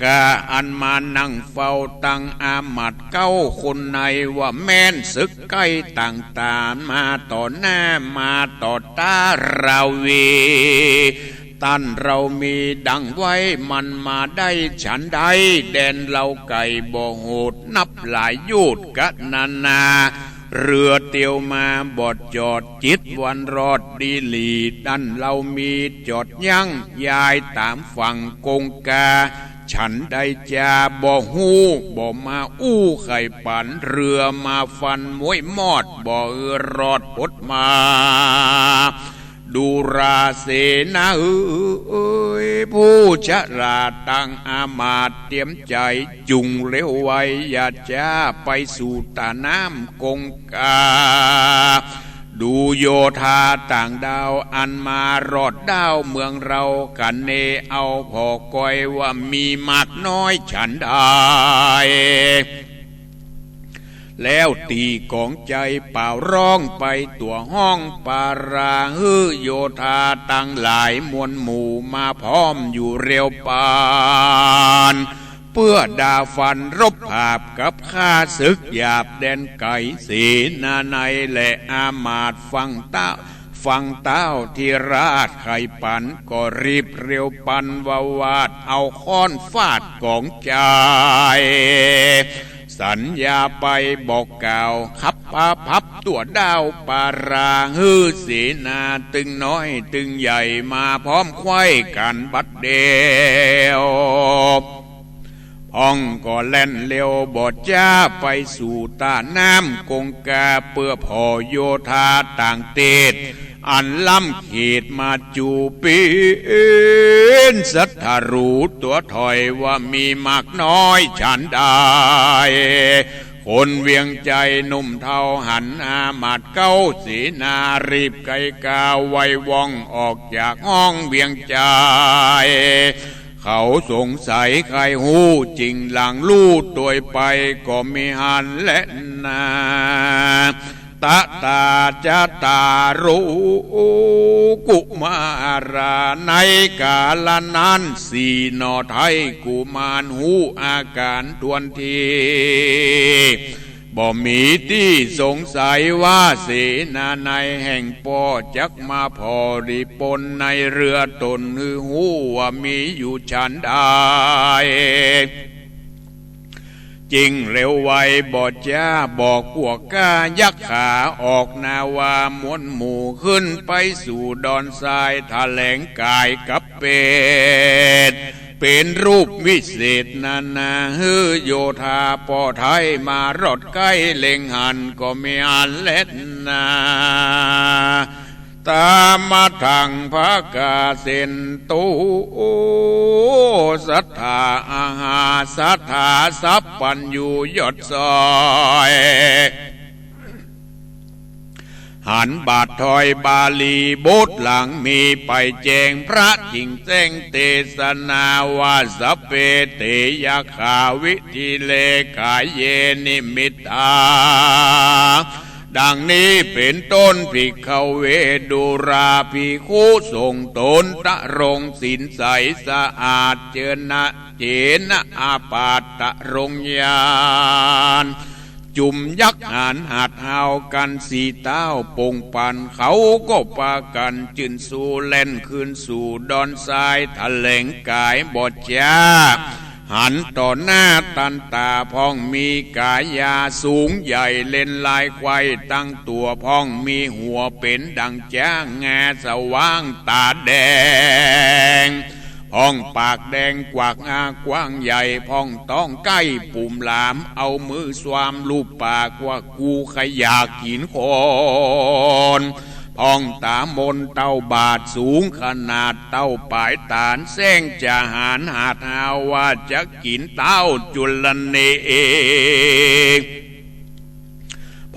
ก้าอันมานั่งเฝ้าตังอามาตย์เก๊าคนใน ว่าแม่นเสิกใก้ต่างต๋า มาต่อหน้ามาต่อต๋าราวี ต้านเฮามีดังไว้ มันมาได้ฉันใด แดนเฮาไก๋บ่โหด นับหลายโยชน์กะนานา เฮือเตียวมาบ่จอด เจ็ดวันรอดดีหลี ต้านเฮามีจอดยั้ง ยายต๋ามฝั่งกงกา ฉันใดจาบ่ฮู้ บ่มาอู้ใค่ปั๋น เฮือมาฟันมวยมอด บ่หื้อรอดปดมา ดูราเสนาเอย ผู้ฉลาดตังอามาตย์เตียมใจ๋ จุ่งเร็วไว อย่าจ๊าไปสู่ต๋าน้ำกงกา ดูโยธาต่างด้าว อันมารอดด้าวเมืองเฮา คะเนเอาผ่อก้อย ว่ามีมากน้อยฉันใด แล้วตี้ก๋องใจ๋เป่าฮ้องไปตั๋วห้องปารา หื้อโยธาตังหลายมวลหมู่มาพร้อมอยู่เร็วปาน เปื้อดาฟันรบผาบกับข้าเสิกหยาบแดนไก๋ เสนาในและอามาตย์ฝั่งตะ ฟังเต้าธิราชใค่ปั๋น ก็รีบเร็วปันวาวาท เอาค้อนฟาดก๋องจาย สัญญาไปบอกกล่าว ขับปาพับตั๋วด้าวปารา หื้อเสนาตึงน้อยตึงใหญ่ มาพร้อมไขว้กั๋นบัดเดี๋ยว พ่องก็แล่นเร็วบ่จ๊า ไปสู่ต้าน้ำกงกา เปื้อผ่อโยธาต่างเตศ อันล้ำเขตมาจู๋ เป๋นศัตรูตั๋วถอย ว่ามีมากน้อยฉันใด คนเวียงจัยหนุ่มเฒ่าหันอามาตย์เก๊า เสนารีบไกกาไวว่อง ออกจากห้องเวียงจัย เขาสงสัยใค่ฮู้จริง หลังลู่ตวยไปก็มิหันแลนา ตะตาจะตารุกุมารา ในกาละนั้น สี่หน่อไท้กุมารฮู้อาก๋านถ้วนที บ่มีตี้สงสัยว่า เสนาในแห่งป้อจักมาผ่อริปนในเรือต๋น หื้อฮู้ว่ามีอยู่ฉันใด จึงเร็วไวบ่จ๊า บอกพวกก้ายักขา ออกนาวาม้วนหมู่ขึ้นไปสู่ดอนทราย แถลงก๋ายกับเปต เป๋นรูปวิเศษนานา หื้อโยธาป้อไท้มารอดใก้ เล็งหันก็มิหันแลนา ตามัทธังภะกาเสนตุ สัตถาอาหาสัตถาสัพพัญญูยอดซอย หันบาทถอยบาลีบทหลังมีไปแจ้ง พระจิ่งแจ้งเตสนาว่า สัพเพเตยักขาวิธิเลขาเยนิมิตตา ดังนี้เป๋นต้น ภิกขเว ดูราภิกขุ ทรงต๋นตรงศีลใสสะอาด เจนะ เจนะอาปาทตรงยาน จุมยักหานหัดหาวกั๋นสี่เต้า ปงปันเขาก็ปากั๋นจื้นสู้ แล่นคืนสู่ดอนทราย แถลงก๋ายบ่จ๊า หันต่อหน้าตันต๋า พ่องมีก๋ายาสูงใหญ่ เล่นลายไขว้ตั้งตั๋ว พ่องมีหัวเป๋นดั่งจ๊าง งาสว่างต๋าแดง พ่องปากแดงกวาก งากว้างใหญ่ พ่องต๊องใก้ปุ่มหลาม เอามือสวามลูบปากว่า กูใค่อยากกิ๋นคน พ่องต๋ามนเต้าบาทสูงขนาดเต้าป๋ายต๋าน แส้งจะหานหัดหาวว่า จักกิ๋นเต้าจุลเน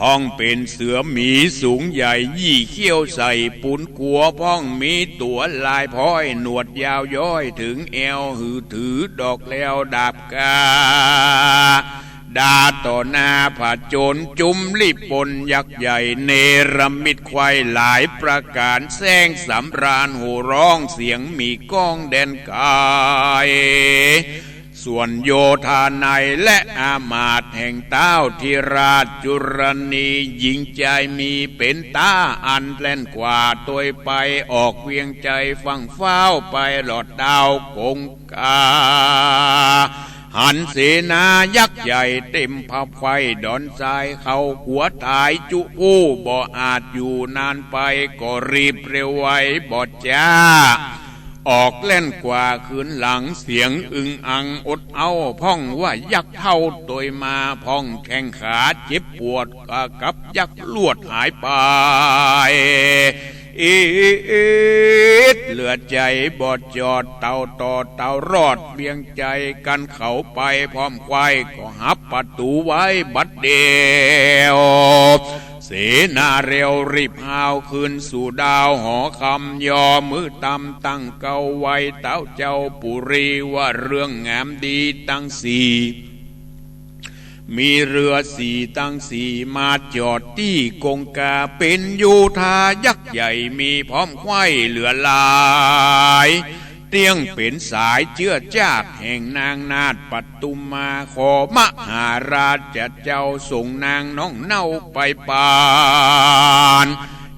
พ่องเป๋นเสือหมีสูงใหญ่ ยี่เขี้ยวใส่ปูนกั๋ว พ่องมีตั๋วลายพ้อย หนวดยาวย้อยเถิงแอว หือถือดอกแลวดาบกา ด่าต่อหน้าผจญ จุมริปนยักษ์ใหญ่ เนรมิตไขว้หลายประก๋าน แส้งสำราญโห่ฮ้อง เสียงมีก้องแดนไก๋ ส่วนโยธาในและอามาตย์แห่งเต้าธิราชจุรณี หญิงจายมีเป๋นต้า อันแล่นกว่าตวยไป ออกเวียงจัยฟั่งฟ้าวไป หลอดดาวกงกา หันเสนายักษ์ใหญ่เต๋มพระไพร่ดอนทราย เขากั๋วต๋ายจุผู้ บ่อาจอยู่นานไป ก็รีบเร็วไวบ่จ๊า ออกแล่นกว่าคืนหลัง เสียงอึงอังอดเอ้า พ่องว่ายักษ์เฒ่าตวยมา พ่องแข้งขาเจ็บปวด กับยักษ์ลวดหายไป อิดเหลือใจ๋บ่จอด เต่าต่อเต่ารอดเวียงจัยกั๋นเขาไป พร้อมไขว้ก็หับประตู๋ไว้บัดเดี่ยว เสนาเร็วรีบหาวคืนสู่ดาวหอคำ ยอมือตำตั้งเก๊าไหว้เต๊าเจ้าปุรี ว่าเรื่องงามดีตังสี่ มีเรือสี่ตังสี่ มาจอดตี้กงกา เป๋นโยธายักษ์ใหญ่ มีพร้อมไขว้เหลือหลาย เตี้ยงเป๋นสายเจื้อจาดแห่งนางนาฏปัตตุมา ขอมหาราชเจ้าส่งนางน้องเน่าไปปาน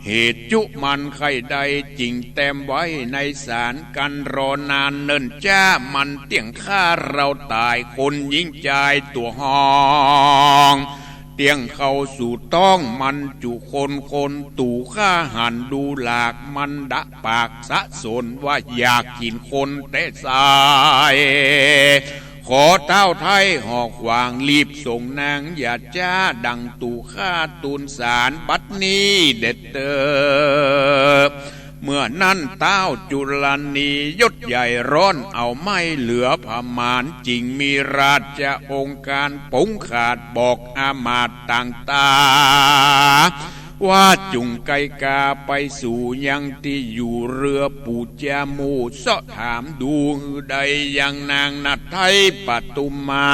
เหตุจุมันใค่ได้ จึงแต้มไว้ในศาล กันรอนานเนิ่นจ๊า มันเตี้ยงฆ่าเฮาต๋าย คนญิงจายตั๋วฮ้อง เตี้ยงเข้าสู่ต๊อง มันจุคนคน ตู่ฆ่าหันดูหลาก มันดะปากสะสน ว่าอยากกิ๋นคนแต๊ไส้ ขอเต๊าไท้ห่อขวาง รีบส่งนาง อย่าจ๊าดั่งตู่ฆ่า ตูนสารบัดนี้เด็ดเต๊อะ เมื่อนั้นเต๊าจุลนียศใหญ่ ร้อนเอาไหม้เหลือผะมาณ จึงมีราชองค์การปงขาด บอกอามาตย์ต่างต๋า ว่าจุ่งไกกาไปสู่ยังตี้อยู่เฮือปู่จาหมู่ เซาะถามดูหื้อได้ยังนางนาฏไท้ปทุมมา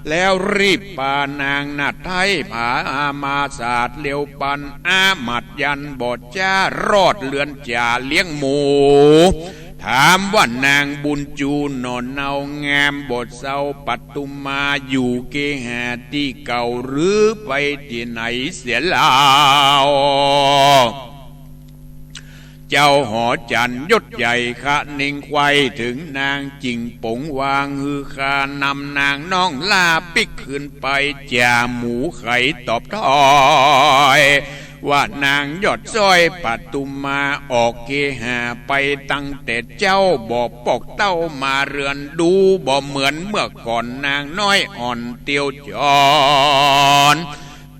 แล้วรีบปานางนาฏไท้ผาอามาตย์สาดเร็วปัน อามาตย์ยันบ่จ๊ารอดเฮือนจ๋าเลี้ยงหมู ถามว่านางบุญจูหน่อเนางามบ่เซา ปทุมมาอยู่เกหาตี้เก่า หรือไปตี้ไหนเสียแล้ว เจ้าหอจันทร์ยศใหญ่คะเน็งใค่เถิงนาง จึงปงวางหื้อข้านำนางน้องลาปิ๊กคืนไป จ่าหมู่ไขตอบถ้อย ว่านางยอดซ้อยปทุมมา ออกเกหาไปตั้งแต่เจ๊า บ่ปอกเต้ามาเฮือน ดูบ่เหมือนเมื่อก่อน นางน้อยอ่อนเตียวจอน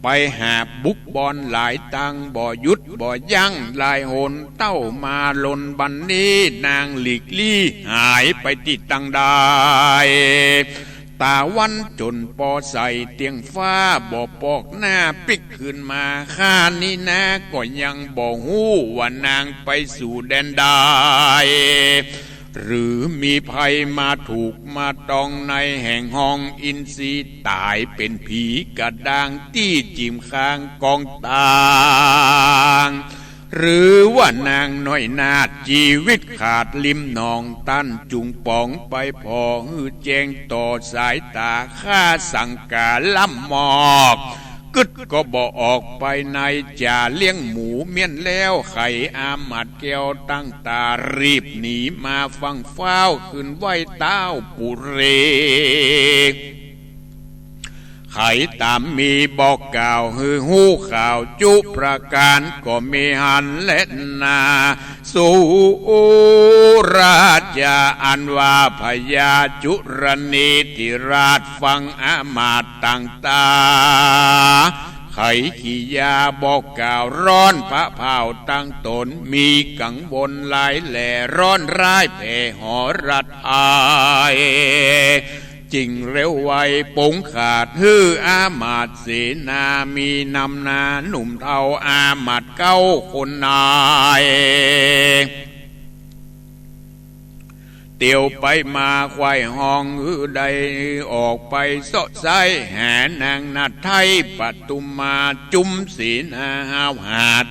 ไปหาบุกบอนหลายตัง บ่หยุดบ่ยั้งหลายหน เต้ามาลนบัดนี้ นางหลีกลี้หายไปตี้ตังใด ต๋าวันจ๋นปอใสเตี้ยงฟ้า บ่ปอกหน้าปิ๊กคืนมา ข้านี้นาก็ยังบ่ฮู้ ว่านางไปสู่แดนใด หรือมีภัยมาถูกมาตอง ในแห่งห้องอินทรีย์ ต๋ายเป๋นผีกระด้าง ตี้จิ่มข้างกองตาง หรือว่านางน้อยนาฏ จีวิตขาดริมหนอง ต้านจุ่งป๋องไปผ่อ หื้อแจ้งต่อสายต๋า ข้าสังก๋าล่ำมอก กึ๊ดก็บ่ออกไปใน จ่าเลี้ยงหมูเมี้ยนแล้ว ไขอามาตย์แก้วตั้งต๋า รีบหนีมาฟั่งฟ้าว คืนไหว้เต๊าปุเร ไขต๋ามมีบอกกล่าว หื้อฮู้ข่าวจุประก๋าน ก็มีหั้นแลนา สุราชาอันว่าพญาจุลเนติราช ฟังอามาตย์ต่างต๋า ไขกิยาบอกกล่าว ร้อนผะเพาตั้งต๋น มีกังวลหลายแหล่ ร้อนร้ายแผ่หรทาย จึงเร็วไวปงขาด หื้ออามาตย์เสนา มีนำหน้าหนุ่มเฒ่า อามาตย์เก๊าคนนาย เตียวไปมาไขว่ห้อง หื้อได้ออกไปเซาะไส้ หานางนาฏไท้ปทุมมา จุมเสนาห้าวหาด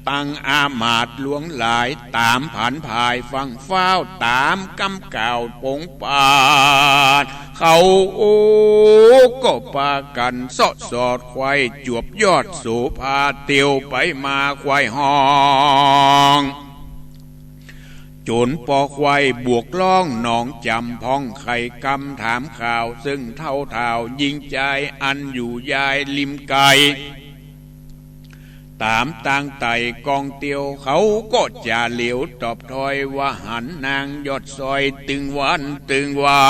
ตังอามาตย์หลวงหลาย ต๋ามผันผายฟั่งฟ้าว ต๋ามกำกล่าวปงปาด เขาก็ปากั๋นเซาะสอดไขว่ จวบยอดโสภา เตียวไปมาไขว่ห้อง จ๋นปอไขว่บวกล้องหนองจ๋ำ พ่องไขกำถามข่าว เซิ่งเฒ่าถ่าวญิงจาย อันอยู่ยายริมไก ต๋ามตางไต่กองเตียว เขาก็จ๋าเหลียวตอบถ้อย ว่าหันนางยอดซ้อยตึงวันตึงวั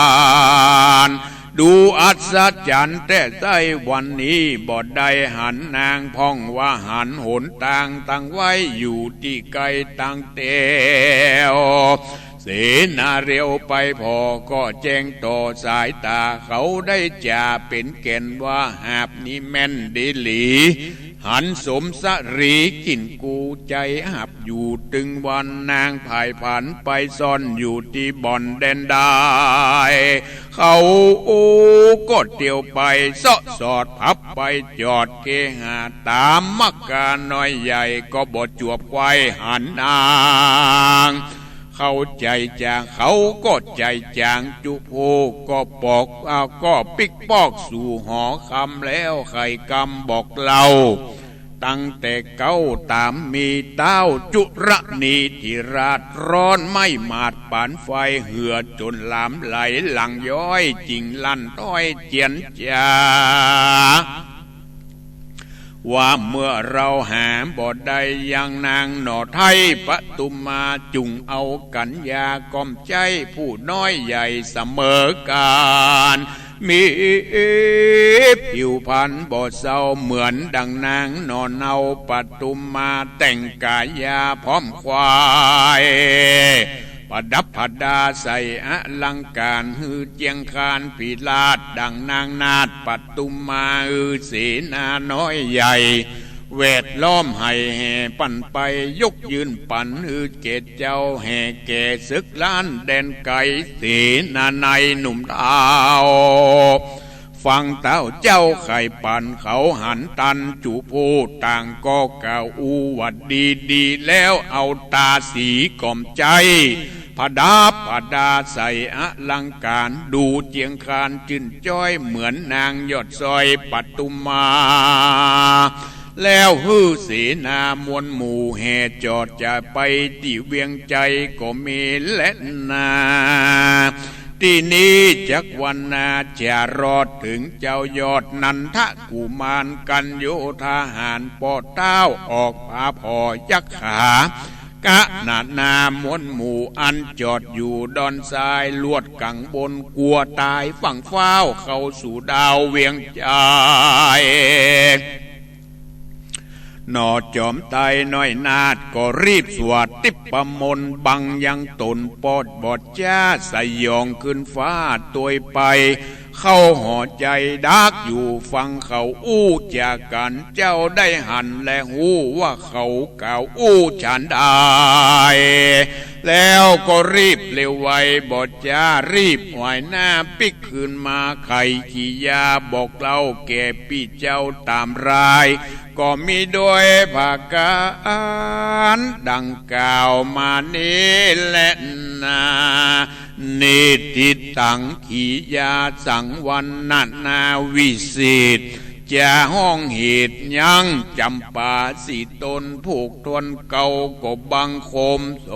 น ดูอัศจรรย์แต๊ไส้ วันนี้บ่ได้หันนาง พ่องว่าหันหนตางตังไว้ อยู่ตี้ไกลตังแต๊ว เสนาเร็วไปผ่อ ก็แจ้งต่อสายต๋า เขาได้จ๋าเป๋นแก่น ว่าหาบนี้แม่นดีหลี หันสมสะหรี กิ๋นกูใจ๋หับอยู่ตึงวัน นางผายผันไปซ่อนอยู่ตี้บ่อนแดนใด เขาก็เตียวไปเซาะสอด ผับไปจอดเกหา ต๋ามมักกาน้อยใหญ่ ก็บ่จวบไขว่หันนาง เขาใจ๋จ๋าง เขาก็ใจ๋จ๋างจุผู้ ก็ปอก อ่า ก็ปิ๊กปอกสู่หอคำ แล้วไขกำบอกเล่า ตั้งแต่เก๊าต๋ามมีเต๊าจุลเณรธิราช ร้อนไหม้หมาดปานไฟ เหื่อจ๋นหลามไหลหลั่งย้อย จิ่งลั่นถ้อยเจียนจ๋า ว่าเมื่อเฮาหาบ่ได้ยังนางหน่อไท้ ปทุมมาจุ่งเอากัญญาก้อมใจ๊ ผู้น้อยใหญ่เสมอก๋าน มีผิวพรรณบ่เศร้าเหมือนดังนางหน่อเนา ปทุมมาแต่งก๋ายาพร้อมควาย ประดับประดาใส่อลังก๋าน หื้อเจียงคานพิราชดังนางนาฏ ปทุมมาหื้อเสนาน้อยใหญ่ แวดล้อมให้แห่ปั๋นไป ยกยื่นปั๋นหื้อแก่เจ้า แห่แก่ศึกล้านแดนไก๋ เสนานัยหนุ่มเฒ่า ฟังเต๊าเจ้าใค่ปั๋น เขาหันตันจุผู้ต่างก็กล่าวอู้ว่าดีดีแล้ว เอาต๋าสีก้อมใจ๊ ประดับประดาใส่อลังก๋าน ดูเจียงคานจื้นจ้อย เหมือนนางยอดสร้อยปทุมมา แล้วหื้อเสนามวลหมู่แห่จอดจะไปตี้เวียงชัยก็มีแลนา ตี้นี้จักวันนาจะรอดเถิงเจ้ายอดนันทกุมาร กัญโยทหารป้อเต๊าออกผาผ่อยักขา ขณะนามวลหมู่อันจอดอยู่ดอนทราย ลวดกังวลกั๋วต๋าย ฟั่งฟ้าวเข้าสู่ดาวเวียงชัย หน่อจอมไตรน้อยนาฏก็รีบสวดทิพย์มนต์ บังยังต๋นปอดบอดจ๊า สยองขึ้นฟ้าตวยไป เข้าหอใจ๋ดักอยู่ฟังเขาอู้จ๋ากั๋น เจ้าได้หันและฮู้ว่าเขากล่าวอู้ฉันใด แล้วก็รีบเร็วไวบ่จ๊า รีบหวายหน้าปิ๊กคืนมาไขกิริยาบอกเล่าแก่ปี้เจ้าต๋ามราย ก็มีโดยประก๋านดังกล่าวมานี้แลนา นิติตังกิริยาสังวรรณนาวิเศษ จะห้องเหตุยังจำปาสี่ต๋น ผูกถ้วนเก่าก็บังคมส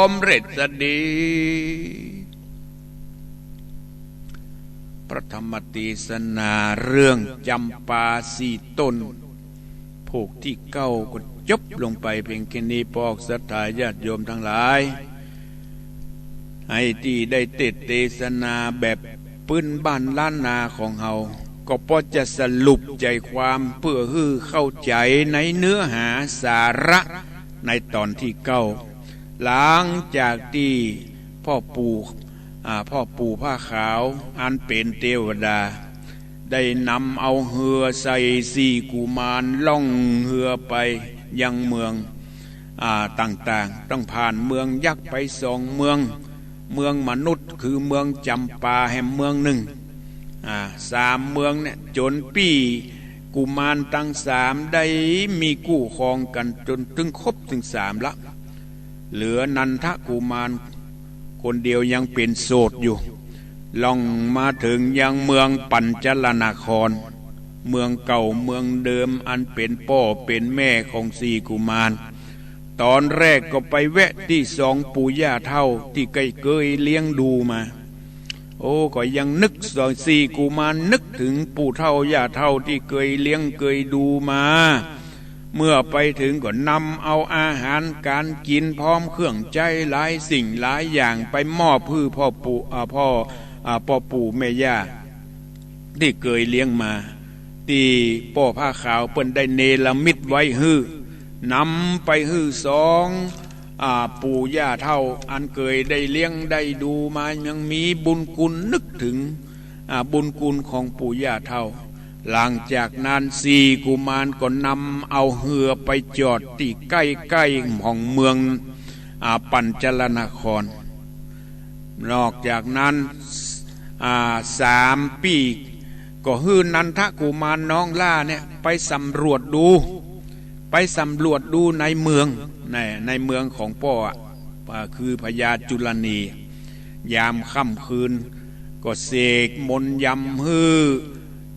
มเร็จสดี พระธรรมเตสนาเรื่องจำปาสี่ต๋น ผูกตี้เก้าก็จบลงไปเพียงแค่นี้ ปอกศรัทธาญาติโยมตังหลาย ไอ้ตี้ได้เตสน์เตสนาแบบปื้นบ้านล้านนาของเฮา ก็ปอจะสรุปใจ๋ความเปื้อหื้อเข้าใจ๋ในเนื้อหาสาระในต๋อนตี้เก้า หลังจากตี้พ่อปู่ อ่า พ่อปู่ผ้าขาวอันเป๋นเตวดา ได้นำเอาเฮือใส่สี่กุมารล่องเฮือไปยังเมือง อ่า ต่างๆ ต้องผ่านเมืองยักษ์ไปสองเมือง เมืองมนุษย์คือเมืองจำปาแหมเมืองนึ่ง อ่า สามเมืองเนี่ย จ๋นปี้กุมารตังสามได้มีกู้ครองกั๋นจ๋นตึงครบตึงสามละ เหลือนันทกุมารคนเดียวยังเป๋นโสดอยู่ ล่องมาเถิงยังเมืองปัญจลนคร เมืองเก่าเมืองเดิมอันเป๋นป้อเป๋นแม่ของสี่กุมาร ต๋อนแรกก็ไปแวะตี้สองปู่ย่าเฒ่าตี้เกย เกยเลี้ยงดูมา โอ้ ก็ยังนึก สอง สี่กุมารนึกเถิงปู่เฒ่าย่าเฒ่าตี้เกยเลี้ยงเกยดูมา เมื่อไปเถิงก็นำเอาอาหารก๋านกิ๋นพร้อมเครื่องใจ๊หลายสิ่งหลายอย่างไปมอบหื้อพ่อปู่ อ่า พ่อ อ่า ป้อปู่แม่ย่าตี้เกยเลี้ยงมา ตี้ป้อผ้าขาวเปิ้นได้เนรมิตไว้หื้อ นำไปหื้อสอง อ่า ปู่ย่าเฒ่าอันเกยได้เลี้ยงได้ดูมา ยังมีบุญคุณนึกเถิง อ่า บุญคุณของปู่ย่าเฒ่า หลังจากนั้นสี่กุมารก็นำเอาเฮือไปจอดตี้ใก้ๆ ของเมือง อ่า ปัญจลนคร นอกจากนั้น อ่า สามปี้ก็หื้อนันทกุมารน้องหล้าเนี่ยไปสำรวจดู ไปสำรวจดูในเมือง ใน ในเมืองของป้ออะ อ่า คือพญาจุลเณร ยามค่ำคืนก็เสกมนต์ยำหื้อ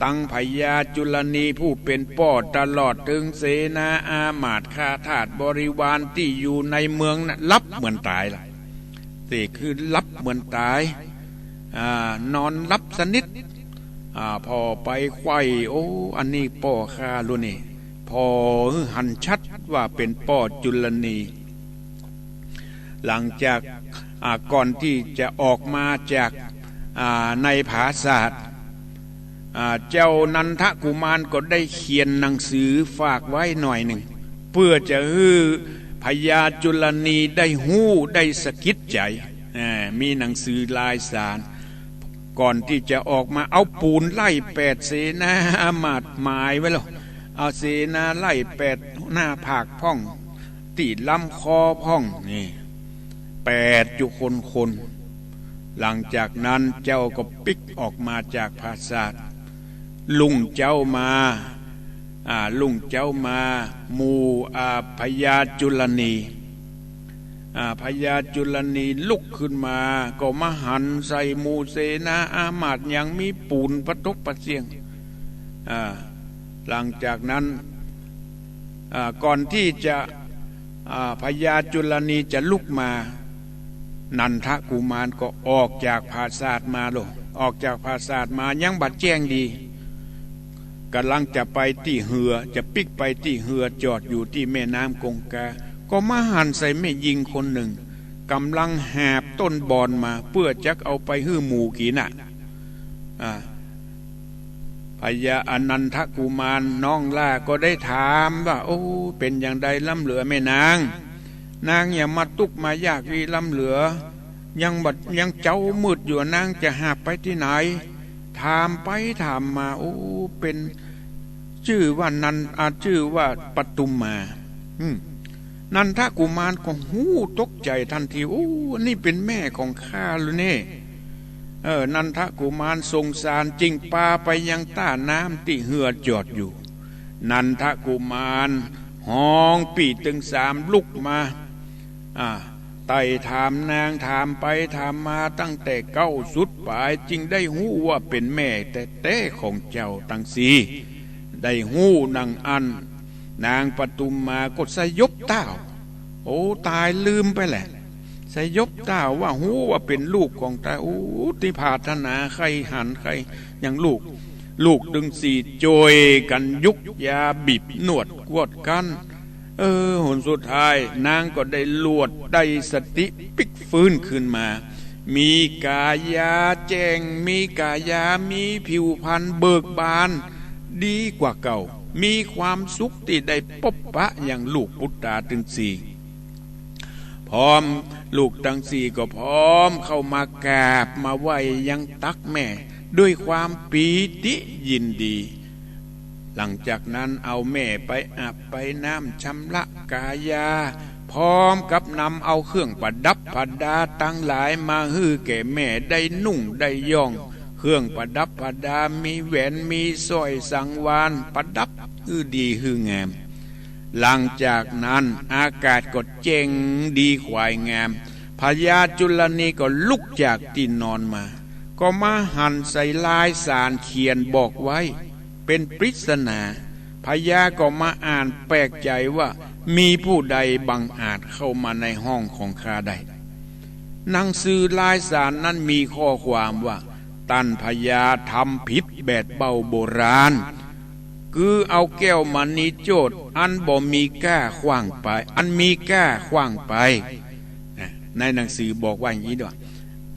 ตังพญาจุลนีผู้เป๋นป้อ ตลอดเถิงเสนาอามาตย์ข้าทาสบริวารตี้อยู่ในเมืองนั้น หลับเหมือนต๋ายละ เต๋คือหลับเหมือนต๋าย อ่า นอนหลับสนิท อ่า ผ่อไปใคว่ โอ้ อันนี้ป้อข้าลูกนี่ ผ่อหื้อหันชัดว่าเป๋นป้อจุลนี หลังจาก อ่า ก่อนตี้จะออกมาจาก อ่า ในผาสาท อ่า เจ้านันทกุมารก็ได้เขียนหนังสือฝากไว้หน่อยนึ่ง เปื้อจะหื้อพญาจุลนีได้ฮู้ ได้สะกิดใจ๋ อ่า มีหนังสือลายสาร ก่อนตี้จะออกมา เอาปู๋นไล่แปดเสนาอามาตย์หมายไว้แล้ว เอาเสนาไล่แปดหน้าผากพ่อง ตี้ลำคอพ่อง นี่ แปดอยู่คนคน หลังจากนั้นเจ้าก็ปิ๊กออกมาจากผาสาท รุ่งเจ๊ามา อ่า รุ่งเจ๊ามา หมู่ อ่า พญาจุลนี อ่า พญาจุลนีลุกขึ้นมา ก็มาหันใส่หมู่เสนาอามาตย์ ยังมีปู๋นปะตกปะเสี้ยง อ่า หลังจากนั้น อ่า ก่อนตี้จะ อ่า พญาจุลนีจะลุกมา นันทกุมารก็ออกจากผาสาทมาโลด ออกจากผาสาทมายังบ่แจ้งดี ก่ำลังจะไปตี้เฮือ จะปิ๊กไปตี้เฮือจอดอยู่ตี้แม่น้ำคงคา ก็มาหันใส่แม่ญิงคนนึ่ง ก่ำลังหาบต้นบอนมา เปื้อจักเอาไปหื้อหมูกิ๋นน่ะ อ่า พญา อ่า นันทกุมารน้องหล้าก็ได้ถามว่า โอ้ เป๋นอย่างใดล้ำเหลือแม่นาง นางอย่ามาตุ๊กข์มายากอี้ล้ำเหลือ ยังบ่ ยังเจ๊ามืดอยู่ นางจะหาบไปตี้ไหน ถามไปถามมา โอ้ เป๋น จื้อว่านัน อ่า จื้อว่าปทุมมา อืม นันทกุมารก็ฮู้ตกใจ๋ตันที โอ้ นี่เป๋นแม่ของข้าลูกนี่ เออ นันทกุมารสงสาร จึงปาไปยังต้าน้ำตี้เฮือจอดอยู่ นันทกุมารฮ้องปี้ตึงสามลุกมา อ่า ไต่ถามนาง ถามไปถามมาตั้งแต่เก๊าสุดป๋าย จึงได้ฮู้ว่าเป๋นแม่แต๊ๆ ของเจ้าตังสี่ ได้ฮู้ดังอั้น นางปทุมมาก็สยบเต้า โอ้ ต๋ายลืมไปแหละ สยบเต้าว่าฮู้ว่าเป๋นลูกของต๋า โอ้ ตี้ผาถนาใค่หันใค่ยังลูก ลูกตึงสี่จ้วยกั๋นยุกยาบีบนวดกวดกั๊น เออ หนสุดท้ายนางก็ได้หลวดได้สติปิ๊กฟื้นขึ้นมา มีก๋ายาแจ้ง มีก๋ายา มีผิวพรรณเบิกบาน ดีกว่าเก่า มีความสุขตี้ได้ปบปะยังลูกปุตตาตึงสี่ พร้อม ลูกตังสี่ก็พร้อมเข้ามากราบมาไหว้ยังตักแม่ ด้วยความปีติยินดี หลังจากนั้นเอาแม่ไปอาบไปน้ำชำระก๋ายา พร้อมกับนำเอาเครื่องประดับประดาตังหลายมาหื้อแก่แม่ได้นุ่งได้ย้อง เครื่องประดับประดา มีแหวน มีสร้อยสังวาลย์ ประดับหื้อดีหื้องาม หลังจากนั้นอากาศก็แจ้งดีขวายงาม พญาจุลนีก็ลุกจากตี้นอนมา ก็มาหันใส่ลายสารเขียนบอกไว้เป๋นปริศนา พญาก็มาอ่านแปลกใจ๋ว่ามีผู้ใดบังอาจเข้ามาในห้องของข้าได้ หนังสือลายสารนั้นมีข้อความว่า ต้านพญาทำผิดแบบเบ้าโบราณ คือเอาแก้วมณีโจทย์อันบ่มีก้าขว้างไป อันมีก้าขว้างไป นะ ในหนังสือบอกว่าอย่างนี้ด้วย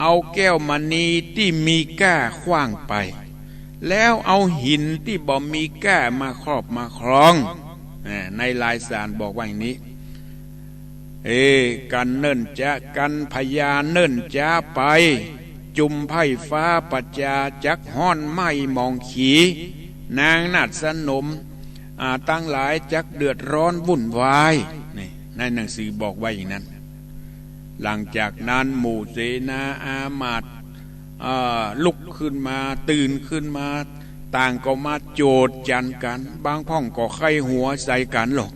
เอาแก้วมณีตี้มีก้าขว้างไป แล้วเอาหินตี้บ่มีก้ามาครอบมาครอง อ่า ในลายสารบอกว่าอย่างนี้ เอ กันเนิ่นจ๊ะ กันพญาเนิ่นจ๊ะไป จุมไพร่ฟ้าประจา จักฮ้อนไหม้หมองขี นางนาฏสนม อ่า ตังหลายจักเดือดร้อนวุ่นวาย นี่ ในหนังสือบอกไว้อย่างนั้น หลังจากนั้นหมู่เสนาอามาตย์ เอ่อ ลุกขึ้นมา ตื่นขึ้นมา ต่างก็มาโจษจันกั๋น บางพ่องก็ใค่หัวใส่กั๋นลอ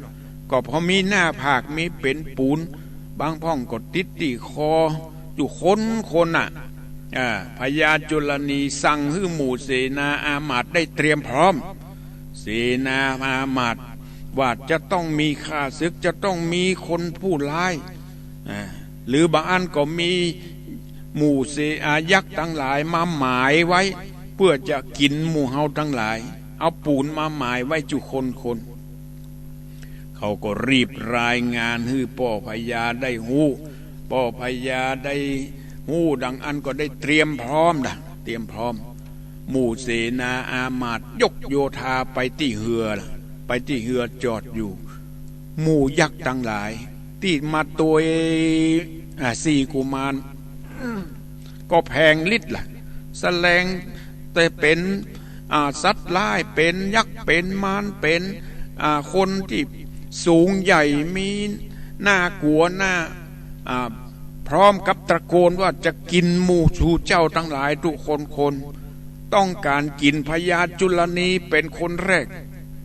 ก็พอมีหน้าผากมีเป๋นปู๋น บางพ่องก็ติดตี้คอ อยู่คนคนน่ะ อ่า พญาจุลนีสั่งหื้อหมู่เสนาอามาตย์ได้เตรียมพร้อม เสนาอามาตย์ว่าจะต้องมีข้าศึก จะต้องมีคนผู้ร้าย อ่า หรือบางอันก็มีหมู่เส อ่า ยักษ์ตังหลายมาหมายไว้ เปื้อจะกิ๋นหมู่เฮาตังหลาย เอาปูนมาหมายไว้จุคนคน เขาก็รีบรายงานหื้อป้อพญาได้ฮู้ ป้อพญาได้ฮู้ดังอั้นก็ได้เตรียมพร้อมนะ เตรียมพร้อม หมู่เสนาอามาตย์ยกโยธาไปตี้เฮือ ไปตี้เฮือจอดอยู่ หมู่ยักษ์ตังหลายตี้มาตวย อ่า สี่กุมาร ก็แผลงฤทธิ์ล่ะ แสดงแต่เป๋น อ่า สัตว์ร้าย เป๋นยักษ์ เป๋นมาร เป๋น อ่า คนตี้สูงใหญ่ มีน่ากลัว น่า อ่า พร้อมกับตะโกนว่าจะกิ๋นหมู่สูเจ้าตังหลายทุกคนคน ต้องก๋านกิ๋นพญาจุลนีเป๋นคนแรก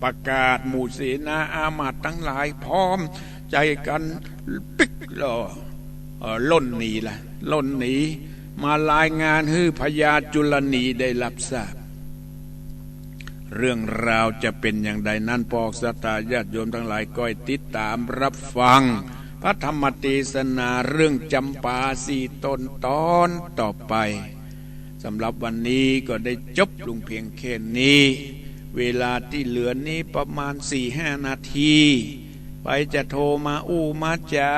ประกาศ หมู่เสนาอามาตย์ตังหลายพร้อมใจ๋กั๋นปิ๊ก แล้ว เอ่อ ล่นหนีละ ล่นหนี มารายงานหื้อพญาจุลนีได้ฮับทราบ เรื่องราวจะเป๋นอย่างใดนั้น พวกศรัทธาญาติโยมตังหลายก้อยติดต๋ามฮับฟังพระธรรมเตสนาเรื่องจำปาสี่ต้นต๋อนต่อไป สำหรับวันนี้ก็ได้จบลงเพียงแค่นี้ เวลาตี้เหลือนี้ประมาณสี่ห้านาที ใผจะโทรมาอู้มาจ๋า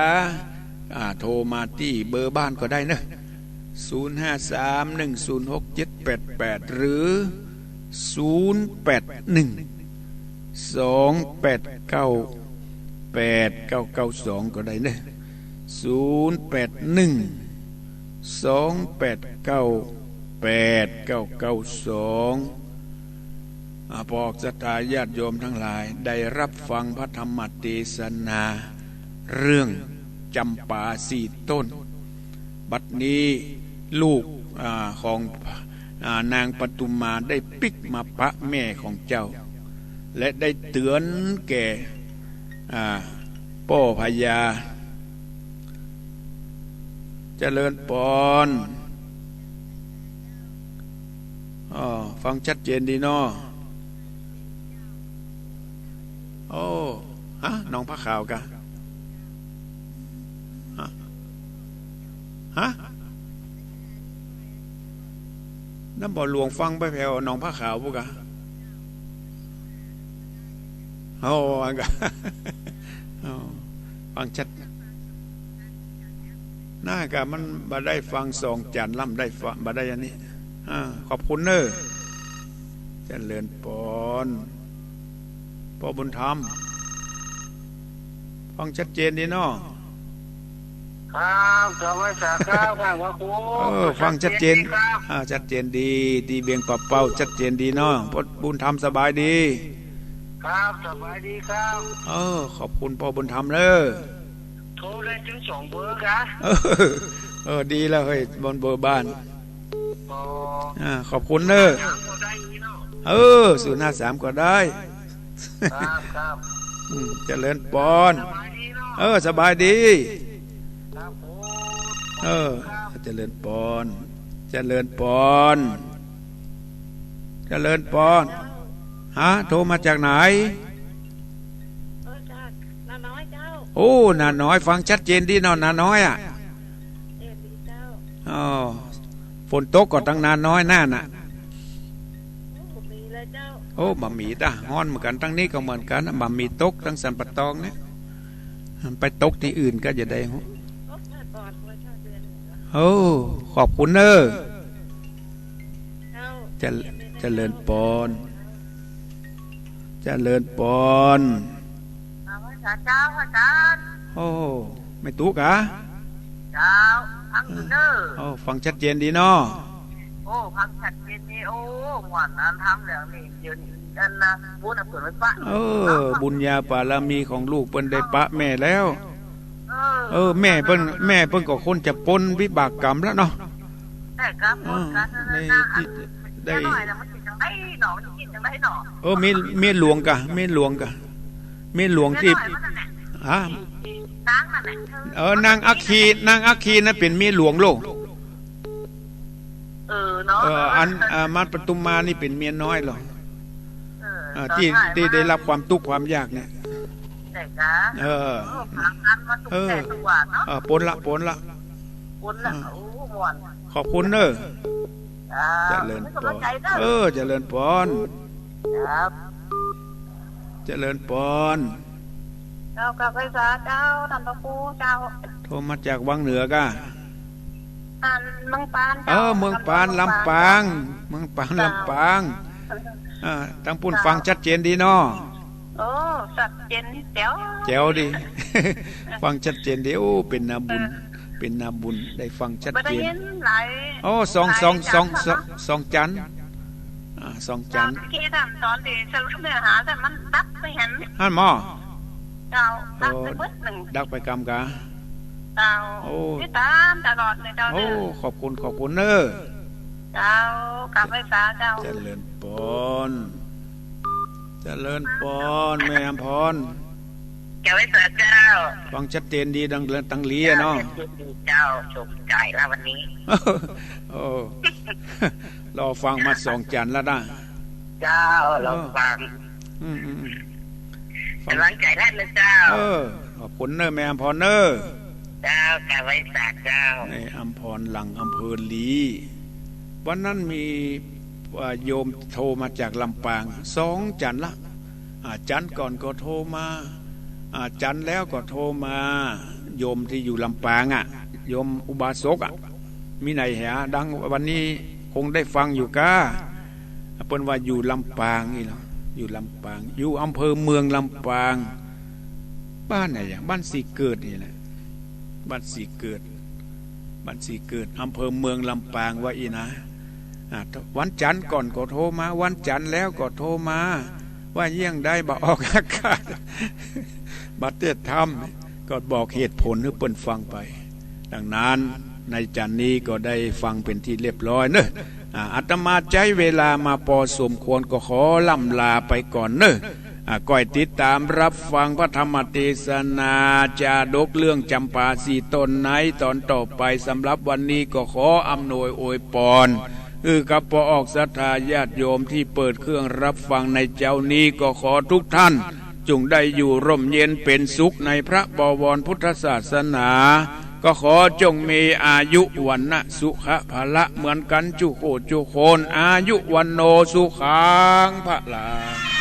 อ่า โทรมาตี้เบอร์บ้านก็ได้เนอะ ศูนย์ห้าสาม หนึ่งศูนย์หก เจ็ดแปดแปด หรือ ศูนย์แปดหนึ่ง สองแปดเก้า แปดเก้าเก้าสอง ก็ได้เนอะ ศูนย์แปดหนึ่ง สองแปดเก้า แปดเก้าเก้าสอง อ่า พวกศรัทธาญาติโยมตังหลายได้ฮับฟังพระธรรมเตสนาเรื่องจำปาสี่ต้น บัดนี้ลูก อ่า ของ อ่า นางปทุมมาได้ปิ๊กมาปะแม่ของเจ้า และได้เตื๋อนแก่ อ่า ป้อพญา เจริญปอน อ้อ ฟังชัดเจนดีเนาะ โอ้ ฮะ หนองผ้าขาวกา ฮะ ฮะ นำบ่หลวงฟังไปแผวหนองผ้าขาวปุ้นกา โอ้ อันกา โอ้ ฟังชัด น่ากะมันบ่ได้ฟังสองจันทร์ ลำได้ฟัง บ่ได้อันนี้ อ่า ขอบคุณเน้อ เจริญปอน ป้อบุญธรรม ฟังชัดเจนดีเนาะ ครับ กราบไหว้สาครับ ท่านพระครู เออ ฟังชัดเจน ชัดเจนดีครับ อ่า ชัดเจนดี ตี้เวียงป่าเป้า ชัดเจนดีเนาะ ป้อบุญธรรมสบายดี ครับ สบายดีครับ เออ ขอบคุณป้อบุญธรรมเน้อ โทรได้ตึงสองเบอร์กา เออ เออ ดีแล้วเฮ้ย บนเบอร์บ้าน อ๋อ อ่า ขอบคุณเน้อ สามก็ได้เนาะ เออ ศูนย์ห้าสาม ก็ได้ ครับ ครับ อืม เจริญปอน สบายดีเนาะ เออ สบายดี ครับผม เออ ครับ เจริญปอน เจริญปอน เจริญปอน ฮะ โทรมาจากไหน เออ จากนาน้อยเจ้า โอ้ นาน้อย ฟังชัดเจนดีเนาะ นาน้อยอะ เจนดีเจ้า อ๋อ ฝนตกก็ตังนาน้อยนั่นน่ะ โอ้ บ่มีเลยเจ้า โอ้ บ่มีตะ ฮ้อนเหมือนกั๋น ตังนี้ก็เหมือนกั๋น บ่มีตก ตังสันป่าตองเนี่ย มันไปตกตี้อื่นก็จะได้ ตกมาก่อน โอ้ ขอบคุณเน้อ เจ้า เจ- เจริญปอน เจริญปอน อ่า ไหว้สาเจ้า อาจ๋ารย์ โอ้ แม่ตุ๊กา เจ้า ฟังอยู่เน้อ โอ้ ฟังชัดเจนดีเนาะ โอ้ ฟังชัดเจนดี โอ้ ม่วน อันธรรมเรื่องนี้ เดี๋ยวนี้ อันน่ะ บุญน่ะเปิดไว้ปะ เออ บุญญาบารมีของลูกเปิ้นได้ปะแม่แล้ว เออ เออ แม่เปิ้น แม่เปิ้นก็คงจะป๊นวิบากกรรมแล้วเนาะ ได้กรรม เออ ป๊นกรรมแล้วนะ ได้ อัน ได้ เมียน้อยน่ะมันสิจั่งใดเนาะ มันสิคิดจั่งใดเนาะ เออ เมีย เมียหลวงกา เมียหลวงกา เมียหลวงตี้ เมียน้อยมันนั่นแหละ ฮะ นางนั่นแหละ เออ นางอัคคี นางอัคคีนั่นเป๋นเมียหลวงโลก เนาะ เออ อัน อ่า มาดประทุมมานี่เป๋นเมียน้อยเหรอ เออ อ่า ต๋อน ตี้ ท้าย ตี้ มา ได้ฮับความตุ๊กข์ความยากเนี่ย ใจ้ก่ะ เออ เออ ผ่านมาตุ๊กข์ เออ แก่ตุ๊กข์ว่าเนาะ เออ ป๊นละ ป๊นละ ป๊นละ อืม โอ้ ม่วน ขอบคุณเน้อ ครับ เจริญปอน มีก๋ำลังใจ๋เน้อ เออ เจริญปอน ครับ เจริญปอน เจ้า กราบไหว้สาเจ้า ต้านพระครูเจ้า โทรมาจากวังเหนือก่ะ อันเมืองปาน เออ เจ้า เมืองปาน ลำปาง ลำปาง เจ้า ลำปาง อ่า ตางปุ้น เจ้า ฟังชัดเจนดีเนาะ โอ้ ชัดเจนแจ๋ว แจ๋วดี ฟังชัดเจนดี โอ้ เป๋นนาบุญ เออ เป๋นนาบุญ ได้ฟังชัดเจน บ่ได้ยินหลาย โอ้ สอง หลาย สอง จันทร์ สอง เนาะ สอง สองจันทร์ อ่า สองจันทร์ เจ้า เมื่อกี้ต้านต๋อนตี้สรุปเนื้อหา แต่มันดับไปหั้น หั้นหมอ เจ้า ดับไป โอ้ เบิดนึ่ง ดับไปกำกา เจ้า โอ้ ติดต๋ามตลอดเลยเจ้า โอ้ เน้อ ขอบคุณ ขอบคุณเน้อ เจ้า กราบไหว้สาเจ้า เจริญปอน เจริญปอน แม่อำพร กราบไหว้สาเจ้า ฟังชัดเจนดีดัง ดังเลียเนาะ เจ้า ชัดเจนดีเจ้า ชมใจ๋ละวันนี้ โอ้ รอฟังมาสองจันทร์ละนะ เจ้า รอฟัง อืม อืม อืม ฟัง ก๋ำลังใจ๋ละเน้อเจ้า เออ ขอบคุณเน้อ แม่อำพรเน้อ เจ้า กราบไหว้สาเจ้า แม่อำพรหลังอำเภอลี วันนั้นมี อ่า โยมโทรมาจากลำปาง สองจันทร์ละ อ่า จันทร์ก่อนก็โทรมา อ่า จันทร์แล้วก็โทรมา โยมตี้อยู่ลำปางอะ โยมอุบาสกอะ มีไหนแหะ ดังวันนี้คงได้ฟังอยู่ก้า เปิ้นว่าอยู่ลำปางนี่เหรอ อยู่ลำปาง อยู่อำเภอเมืองลำปาง บ้านไหนอะ บ้านศรีเกิดนี่แหละ บ้านศรีเกิด บ้านศรีเกิด อำเภอเมืองลำปางว่าอี้นะ อ่า วันจันทร์ก่อนก็โทรมา วันจันทร์แล้วก็โทรมา ว่าเยียะใดบ่ออกอากาศ บ่เตรียมทำ ก็บอกเหตุผลหื้อเปิ้นฟังไป ดังนั้นในจันทร์นี้ก็ได้ฟังเป๋นที่เรียบร้อยเนาะ อ่า อาตมาใจ๊เวลามาปอสมควร ก็ขอล่ำลาไปก่อนเนาะ อ่า ก้อยติดต๋ามฮับฟังพระธรรมเตสนา จาดกเรื่องจ๋ำปาสี่ต้นในต๋อนต่อไป สำหรับวันนี้ก็ขออำนวยอวยปอน อือ กับปอออกศรัทธาญาติโยมตี้เปิดเครื่องฮับฟังในเจ๊านี้ ก็ขอทุกท่าน จุ่งได้อยู่ร่มเย็นเป๋นสุขในพระบวรพุทธศาสนา ก็ขอจงมีอายุวรรณะสุขะพละเหมือนกั๋นจุโขจุคน อายุวัณโณสุขังพลัง